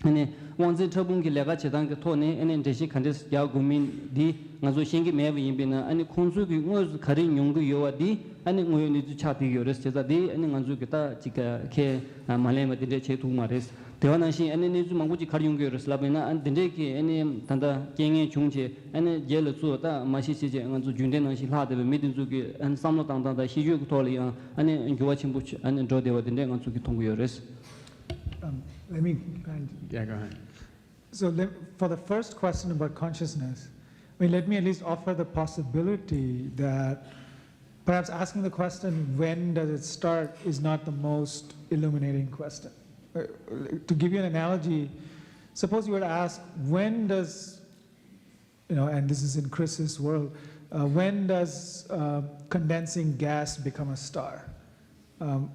ཨ་ནི་དབང་རྩའི་ཕྲ་ཕུང་གི་ལས་ཀ་བྱེད་སྟངས་ཀྱི་ཐོག་ནས་ཨ་ནི་འགྲེལ་བཤད་ག་འདྲས་རྒྱག་དགོས་མིན་འདི་ང་ཚོ་ཤེས་ཀྱི་མེད་པ་ཡིན་པས་ན་ཨ་ནི་ཁོང་ཚོས་ཀྱི་དངོས་སུ་ག་རེ་མྱོང་གི་ཡོད་པ་འདི་ཨ་ནི་དངོས་ཡོད་གནས་ཚུལ་ཆགས་བསྡད་ཀྱི་ཡོད་རེད། བྱས་ཙང་འདི་ཨ་ནི་ང་ཚོས་ཀྱི་ད་ཅིག་ཁས་མ་ལེན་པ་འདི་འདྲས་བྱེད་ཐུབ་མ་རེད། དེ་བ་ནང་བཞིན་ཨ་ནི་གནས་ཚུལ་མང་པོ་ཅིག་ག་རེ་ཡོང་གི་ཡོད་རེད་ལབ་པ་ཡིན་ན་ཨ་ནི་འདི་འདྲས་ཀྱི་ཨ་ནི་ད་ལྟ་རྐྱེན་ངན་བྱུང་བྱས་ཨ་ནི་རྗེས་ལ་ཚུར་ད་མ་ཤི་ཤི་བྱས་ང་ཚོ་རྒྱུན་ལྡན་ནང་བཞིན་ལྷག་བསྡད་པའི་མི་དེ་ཚོ་གི་ཨ་ནི་བསམ་བློ་བཏང་སྟངས་དང་ཤེས་སྤྱོད་ཀྱི་ཐོག་ལ་ཡང་ཨ་ནི་འགྱུར་བ་ཆེན་པོ་ཨ་ནི་འགྲོ་བསྡད་པ་དེ་འདྲས་ང་ཚོ་གི་མཐོང་གི་ཡོད་རེད། Um, let me kind Yeah, go ahead. So let, for the first question about consciousness, I mean, let me at least offer the possibility that perhaps asking the question, "When does it start?" is not the most illuminating question. Uh, to give you an analogy, suppose you were to ask, "When does," you know, and this is in Chris's world, uh, "when does uh, condensing gas become a star?" Um,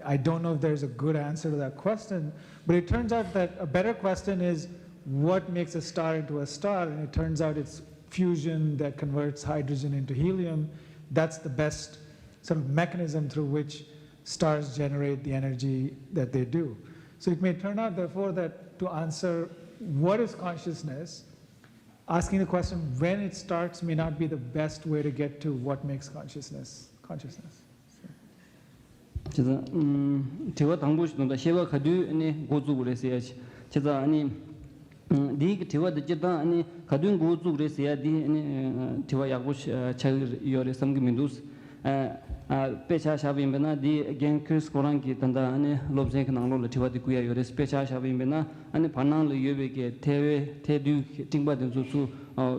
I don't know if there's a good answer to that question, but it turns out that a better question is, "What makes a star into a star?" And it turns out it's fusion that converts hydrogen into helium. That's the best sort of mechanism through which stars generate the energy that they do. So it may turn out, therefore, that to answer what is consciousness, asking the question when it starts may not be the best way to get to what makes consciousness consciousness. བྱས་ཙང་ཨུམ་དྲི་བ་དང་པོ་ཞིག་དང་ད་ཤེས་པ་ག་དུས་ཨ་ནི་འགོ་བཙུགས་པ་རེད་ཟེར་ཡ་ཞིག་བྱས་ཙང་ཨ་ནི་ཨུམ་འདིའི་གི་དྲི་བ་འདི་སྤྱིར་བཏང་ཨ་ནི་ག་དུས་འགོ་བཙུགས་རེད་ཟེར་ཡ་འདི་ཨ་ནི་ཨུམ་དྲི་བ་ཡག་པོ་ཞིག་ཆགས་ཀྱི་ཡོད་རེད་བསམ་གྱི་མི་འདུག་ཨ་ཨ་དཔེ་ཆ་བཞག་པ་ཡིན་པས་ན་འདི་རྒན་ཁྲིས་ཁོ་རང་གི་ད་ལྟ་ཨ་ནི་སློབ་ཚན་གྱི་ནང་ལོགས་ལ་དྲི་བ་འདི་བསྐུར་ཡ་ཡོད་རེད། དཔེ་ཆ་བཞག་པ་ཡིན་པས་ན་ཨ་ནི་བར་སྣང་ལ་ཡོད་པའི་གི་ཐལ་བའི་ཐལ་རྡུལ་གྱི་སྤྲིན་པ་འདི་ཚོ་ཚུར་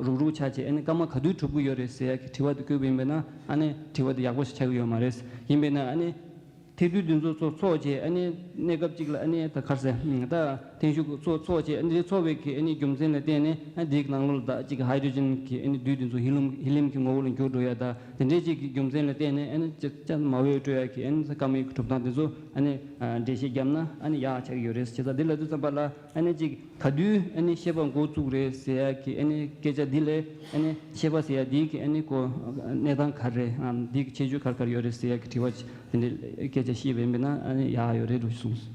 རུག་རུག་ཆགས་བྱས་ཨ་ནི་སྐར་མ་ག་དུས་གྲུབ་ཀྱི་ཡོད་རེད་ཟེར་ཡ་གི་དྲི་བ་འདི་བསྐུར་བ་ཡིན་པས་ན་ཨ་ནི་དྲི་བ་འདི་ཡག་པོ་ཞིག་ཆགས་ཀྱི་ཡོད་མ་རེད། ཡིན་པས་ན་ཨ་ནི་ཐལ་རྡུལ་འདི་ཚོ་ཚོ་ཚོགས་བྱས་ཨ་ནི་གནས་སྐབས་གཅིག་ལ་ཨ་ནི་ད་གར་ཟེར་ད་ཐན་ཤུགས་ཚོ་ཚོགས་བྱས་ཨ་ནི་དེ་ཚོགས་པའི་གི་ཨ་ནི་རྒྱུ་མཚན་ལ་བརྟེན་ནས་ཨ་ནི་དེའི་ནང་ལོགས་ལ་ད་གཅིག་གི་ཧའི་ཌྲོ་ཇན་གྱི་ཨ་ནི་རྡུལ་འདི་ཚོ་ཧི་ལིམ་ཧི་ལིམ་གྱི་ངོ་བོ་ལ་འགྱུར་འགྲོ་ཡ་ད་དེ་འདྲའི་གཅིག་གི་རྒྱུ་མཚན་ལ་བརྟེན་ནས་ཨ་ནི་ཅ་ཅ་མ་འོས་སྤྲོ་ཡ་གི་ཨ་ནི་སྐར་མའི་གི་གྲུབ་སྟངས་དེ་ཚོ་ཨ་ནི་འགྲེལ་བཤད་བརྒྱབ་ན་ཨ་ནི་ཡག་ཆགས་ཀྱི་ཡོད་རེད། བྱས་ཙང་འདི་ལབ་དུས་ཙམ་པ་ལ་ཨ་ནི་གཅིག་ག་དུས་ཨ་ནི་ཤེས་པ་འགོ་བཙུགས་རེད་ཟེར་ཡ་གི་ཨ་ནི་སྐད་ཆ་འདི་ལས་ཨ་ནི་ཤེས་པ་ཟེར་ཡ་འདི་གི་ཨ་ནི་གོ་གནས་སྟངས་ག་རེ་རེད་ཨ་འདི་གི་ཁྱད་ཆོས་ག་རེ་ག་རེ་ཡོད་རེད་ཟེར་ཡ་གི་དྲི་བ་དེ་འདྲའི་སྐད་ཆ་བཤད་པ་ཡིན་པས་ན་ཨ་ནི་ཡག་ཡོད་རེད་འདུག་གསུངས།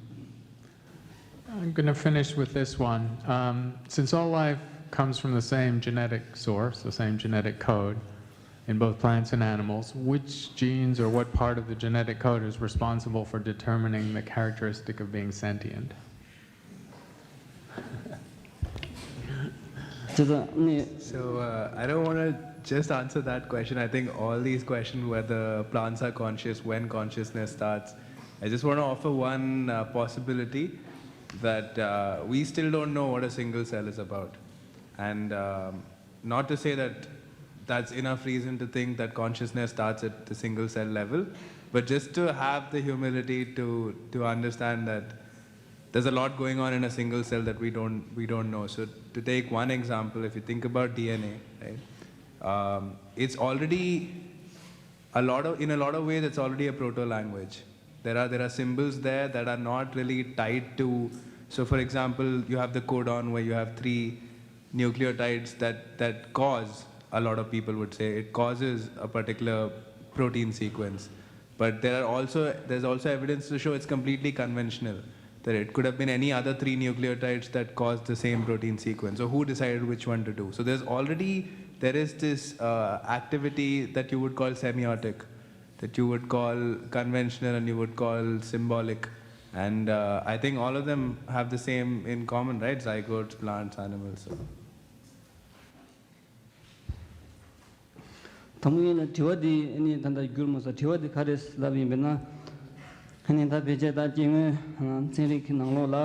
I'm going to finish with this one. Um, since all life comes from the same genetic source, the same genetic code, in both plants and animals, which genes or what part of the genetic code is responsible for determining the characteristic of being sentient? བྱས་ཙང་ནི། So uh, I don't want to just answer that question. I think all these questions, whether plants are conscious, when consciousness starts, I just want to offer one uh, possibility that uh, we still don't know what a single cell is about. And um, not to say that that's enough reason to think that consciousness starts at the single cell level, but just to have the humility to, to understand that there's a lot going on in a single cell that we don't we don't know. So to take one example, if you think about D N A, right? Um, it's already a lot of in a lot of ways it's already a proto language. There are there are symbols there that are not really tied to. So for example, you have the codon where you have three nucleotides that that cause, a lot of people would say it causes a particular protein sequence. But there are also there's also evidence to show it's completely conventional, that it could have been any other three nucleotides that caused the same protein sequence. So who decided which one to do? So there's already there is this uh, activity that you would call semiotic, that you would call conventional and you would call symbolic. And uh, I think all of them have the same in common, right? Zygotes, plants, animals. So. དང་པོ་ཡིན་ན་དྲི་བ་འདི་ཨ་ནི་ད་ལྟ་བསྒྱུར་མ་སོང་། དྲི་བ་འདི་ག་རེ་ལབ་ཡིན་པས་ན། ཨ་ནི་ད་ཕལ་ཆེར་ད་སྐྱེ་དངོས་ཚན་རིག་གི་ནང་ལོགས་ལ་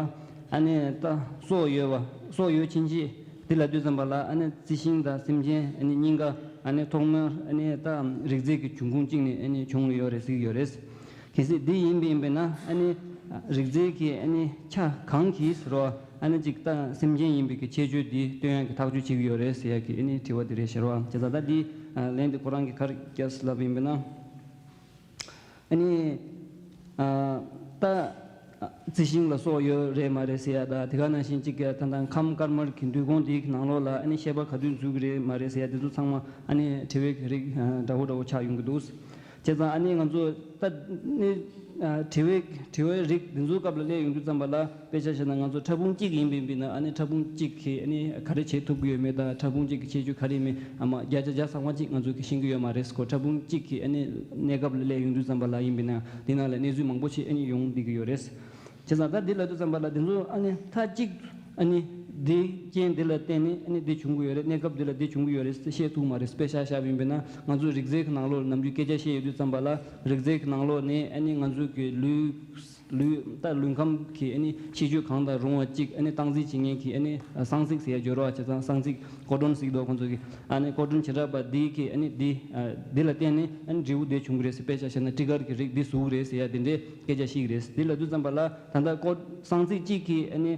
ཨ་ནི་ད་སྲོག་ཡོད་པ་སྲོག་ཡོད་ཕྱིན་ཆད་འདི་ལབ་དུས་ཙམ་པ་ལ་ཨ་ནི་རྩི་ཤིང་དང་སེམས་ཅན་ཨ་ནི་གཉིས་ཀ་ཨ་ནི་ཐོག་མར་ཨ་ནི་ད་རིགས་རྫས་ཀྱི་འབྱུང་ཁུངས་གཅིག་ནས་ཨ་ནི་བྱུང་ཡོད་རེད་ཟེར་གྱི་ཡོད་རེད། གལ་སྲིད་འདི་ཡིན་པ་ཡིན་པས་ན་ཨ་ནི་རིགས་རྫས་ཀྱི་ཨ་ནི་ཆ་གང་གིས་ཟེར་བ་ཨ་ནི་གཅིག་ད་སེམས་ཅན་ཡིན་པའི་གི་ཁྱད་ཆོས་འདི་སྟོན་ཡག་གི་ཐག་གཅོད་བྱེད་ཀྱི་ཡོད་རེད་ཟེར་ཡག་གི་ཨ་ནི་དྲི་བ་འདི་རེད་ཟེར་བ། བྱས་ཙང་ད་འདི་ལན་འདི་ཁོ་རང་གིས་ག་རེ་བརྒྱབ་ལབ་ཡིན་པས་ན། ཨ་ནི་ད་རྩི་ཤིང་ལ་སྲོག་ཡོད་རེད་མ་རེད་ཟེར་ཡག་དང་དེ་ག་ནང་བཞིན་གཅིག་གི་ད་ལྟ་ཁམས་དཀར་དམར་གྱི་འདུས་ཁོངས་འདིའི་ནང་ལོགས་ལ་ཨ་ནི་ཤེས་པ་ག་དུས་འཛུལ་གི་རེད་མ་རེད་ཟེར་ཡག་འདི་ཚོ་ཚང་མ་ཨ་ནི་དྲི་བའི་རིགས་འདྲ་བོ་འདྲ་བོ་ཆགས་ཡོང་གི་འདུག་བྱས་ཙང་ཨ་ནི་ང་ཚོ་ད་ནི་ཨ་དྲི་བའི་དྲི་བའི་རིགས་འདི་ཚོའི་སྐབས་ལ་སླེབས་ཡོང་དུས་ཙམ་པ་ལ་དཔེ་ཆ་བཞག་ན་ང་ཚོ་ཕྲ་ཕུང་གཅིག་ཡིན་པ་ཡིན་ན་ཨ་ནི་ཕྲ་ཕུང་གཅིག་གིས་ཨ་ནི་ག་རེ་བྱེད་ཐུབ་ཀྱི་ཡོད་མེད་དང་ཕྲ་ཕུང་གཅིག་གི་ཁྱད་ཆོས་ག་རེ་ཡིན་མིན་ཨ་མ་བརྒྱ་ཆ་བརྒྱ་ཚང་མ་གཅིག་ང་ཚོ་གིས་ཤེས་ཀྱི་ཡོད་མ་རེད། ཁོ་ཕྲ་ཕུང་གཅིག་གི་ཨ་ནི་གནས་སྐབས་ལ་སླེབས་ཡོང་དུས་ཙམ་པ་ལ་ཡིན་པ་ཡིན་ན་འདི་ནང་ལ་གནས་ཚུལ་མང་པོ་ཞིག་ཨ་ནི་ཡོང་བསྡད་ཀྱི་ཡོད་རེད། བྱས་ཙང་ད་འདི་ལབ་དུས་ཙམ་པ་ལ་འདི་ཚོ་ཨ་ནི་མཐའ་གཅིག་ཨ་ནི་འདི་རྐྱེན་འདི་ལ་བརྟེན་ནས་ཨ་ནི་འདི་བྱུང་གི་ཡོད་རེད། གནས་སྐབས་འདི་ལ་འདི་བྱུང་གི་ཡོད་རེད་ཟེར་བཤད་ཐུབ་མ་རེད། དཔེ་ཆ་བཞག་པ་ཡིན་པས་ན་ང་ཚོ་རིགས་རྫས་ཀྱི་ནང་ལོགས་ནམ་རྒྱུན་སྐད་ཆ་བཤད་ཡོད་དུས་ཙམ་པ་ལ་རིགས་རྫས་ཀྱི་ནང་ལོགས་ནས་ཨ་ནི་ང་ཚོ་གི་ལུས་ལུས་ད་ལུས་ཁམས་ཀྱི་ཨ་ནི་ཁྱད་ཆོས་གང་དང་རུང་བ་གཅིག་ཨ་ནི་སྟངས་འཛིན་བྱེད་མཁན་གྱི་ཨ་ནི་གསང་ཚིག་ཟེར་ཡ་སྦྱོར་བ་བྱས་ཙང་གསང་ཚིག་ཀོ་ཌོན་ཟེར་གྱི་འདུག་ཁོང་ཚོ་གི་ཨ་ནི་ཀོ་ཌོན་བྱེ་བྲག་པ་འདི་གི་ཨ་ནི་འདི་འདི་ལ་བརྟེན་ནས་ཨ་ནི་འབྲས་བུ་འདི་བྱུང་གི་རེད་ཟེར། དཔེ་ཆ་བཞག་ན་ཊི་གར་གྱི་རིགས་འདི་བཟོ་གི་རེད་ཟེར་ཡ་འདི་འདྲའི་སྐད་ཆ་བཤད་ཀྱི་རེད། འདི་ལབ་དུས་ཙམ་པ་ལ་ད་ལྟ་ཀོ་གསང་ཚིག་གཅིག་གིས་ཨ་ནི་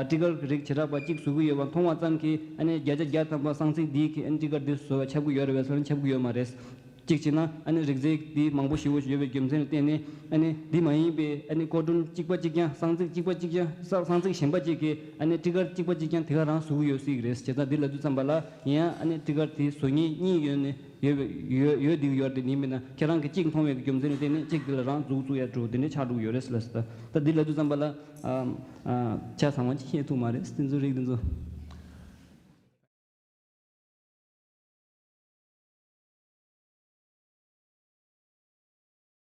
ཊི་གར་གྱི་རིགས་བྱེ་བྲག་པ་གཅིག་བཟོ་གི་ཡོད་པ་མཐོང་བ་ཙམ་གྱིས་ཨ་ནི་བརྒྱ་ཆ་བརྒྱ་ཐམ་པ་གསང་ཚིག་འདི་གིས་ཨ་ནི་ཊི་གར་འདི་བཟོ་བ་ཁྱབ་ཀྱི་ཡོད་རེད་པས་ཟེར་ན་ཁྱབ་ཀྱི་ཡོད་མ་རེད། གཅིག་བྱས་ན་ཨ་ནི་རིགས་རྫས་འདི་མང་པོ་ཞེ་པོ་ཡོད་པའི་རྒྱུ་མཚན་ལ་བརྟེན་ནས་ཨ་ནི་འདི་མ་ཡིན་པའི་ཨ་ནི་ཀོ་ཌོན་གཅིག་པ་གཅིག་རྐྱང་གསང་ཚིག་གཅིག་པ་གཅིག་རྐྱང་གསང་གསང་ཚིག་གཞན་པ་གཅིག་གིས་ཨ་ནི་ཊི་གར་གཅིག་པ་གཅིག་རྐྱང་དེ་ག་རང་བཟོ་གི་ཡོད་སྲིད་ཀྱི་རེད། བྱས་ཙང་འདི་ལབ་དུས་ཙམ་པ་ལ་ཡིན་ཡང་ཨ་ནི་ཊི་གར་དེ་བཟོ་མཁན་གཉིས་ཡོད་ནས་ཡོད་པའི་ཡོད་ཡོད་འདི་ཡོད་རེད། དེ་ཡིན་མིན་ན་ཁྱེད་རང་གིས་གཅིག་མཐོང་བའི་རྒྱུ་མཚན་ལ་བརྟེན་ནས་གཅིག་དེ་ལ་རང་འཛུགས་བཙུགས་ཡ་འགྲོ་དེ་འདྲ་ཆགས་འགྲོ་གི་ཡོད་རེད་ཟེར་ལ་ཟེར། ད་འདི་ལབ་དུས་ཙམ་པ་ལ་ཨ་ཨ་ཆ་ཚང་མ་གཅིག་ཤེས་ཐུབ་མ་རེད། དེ་ཚོ་རིགས་དེ་ཚོ།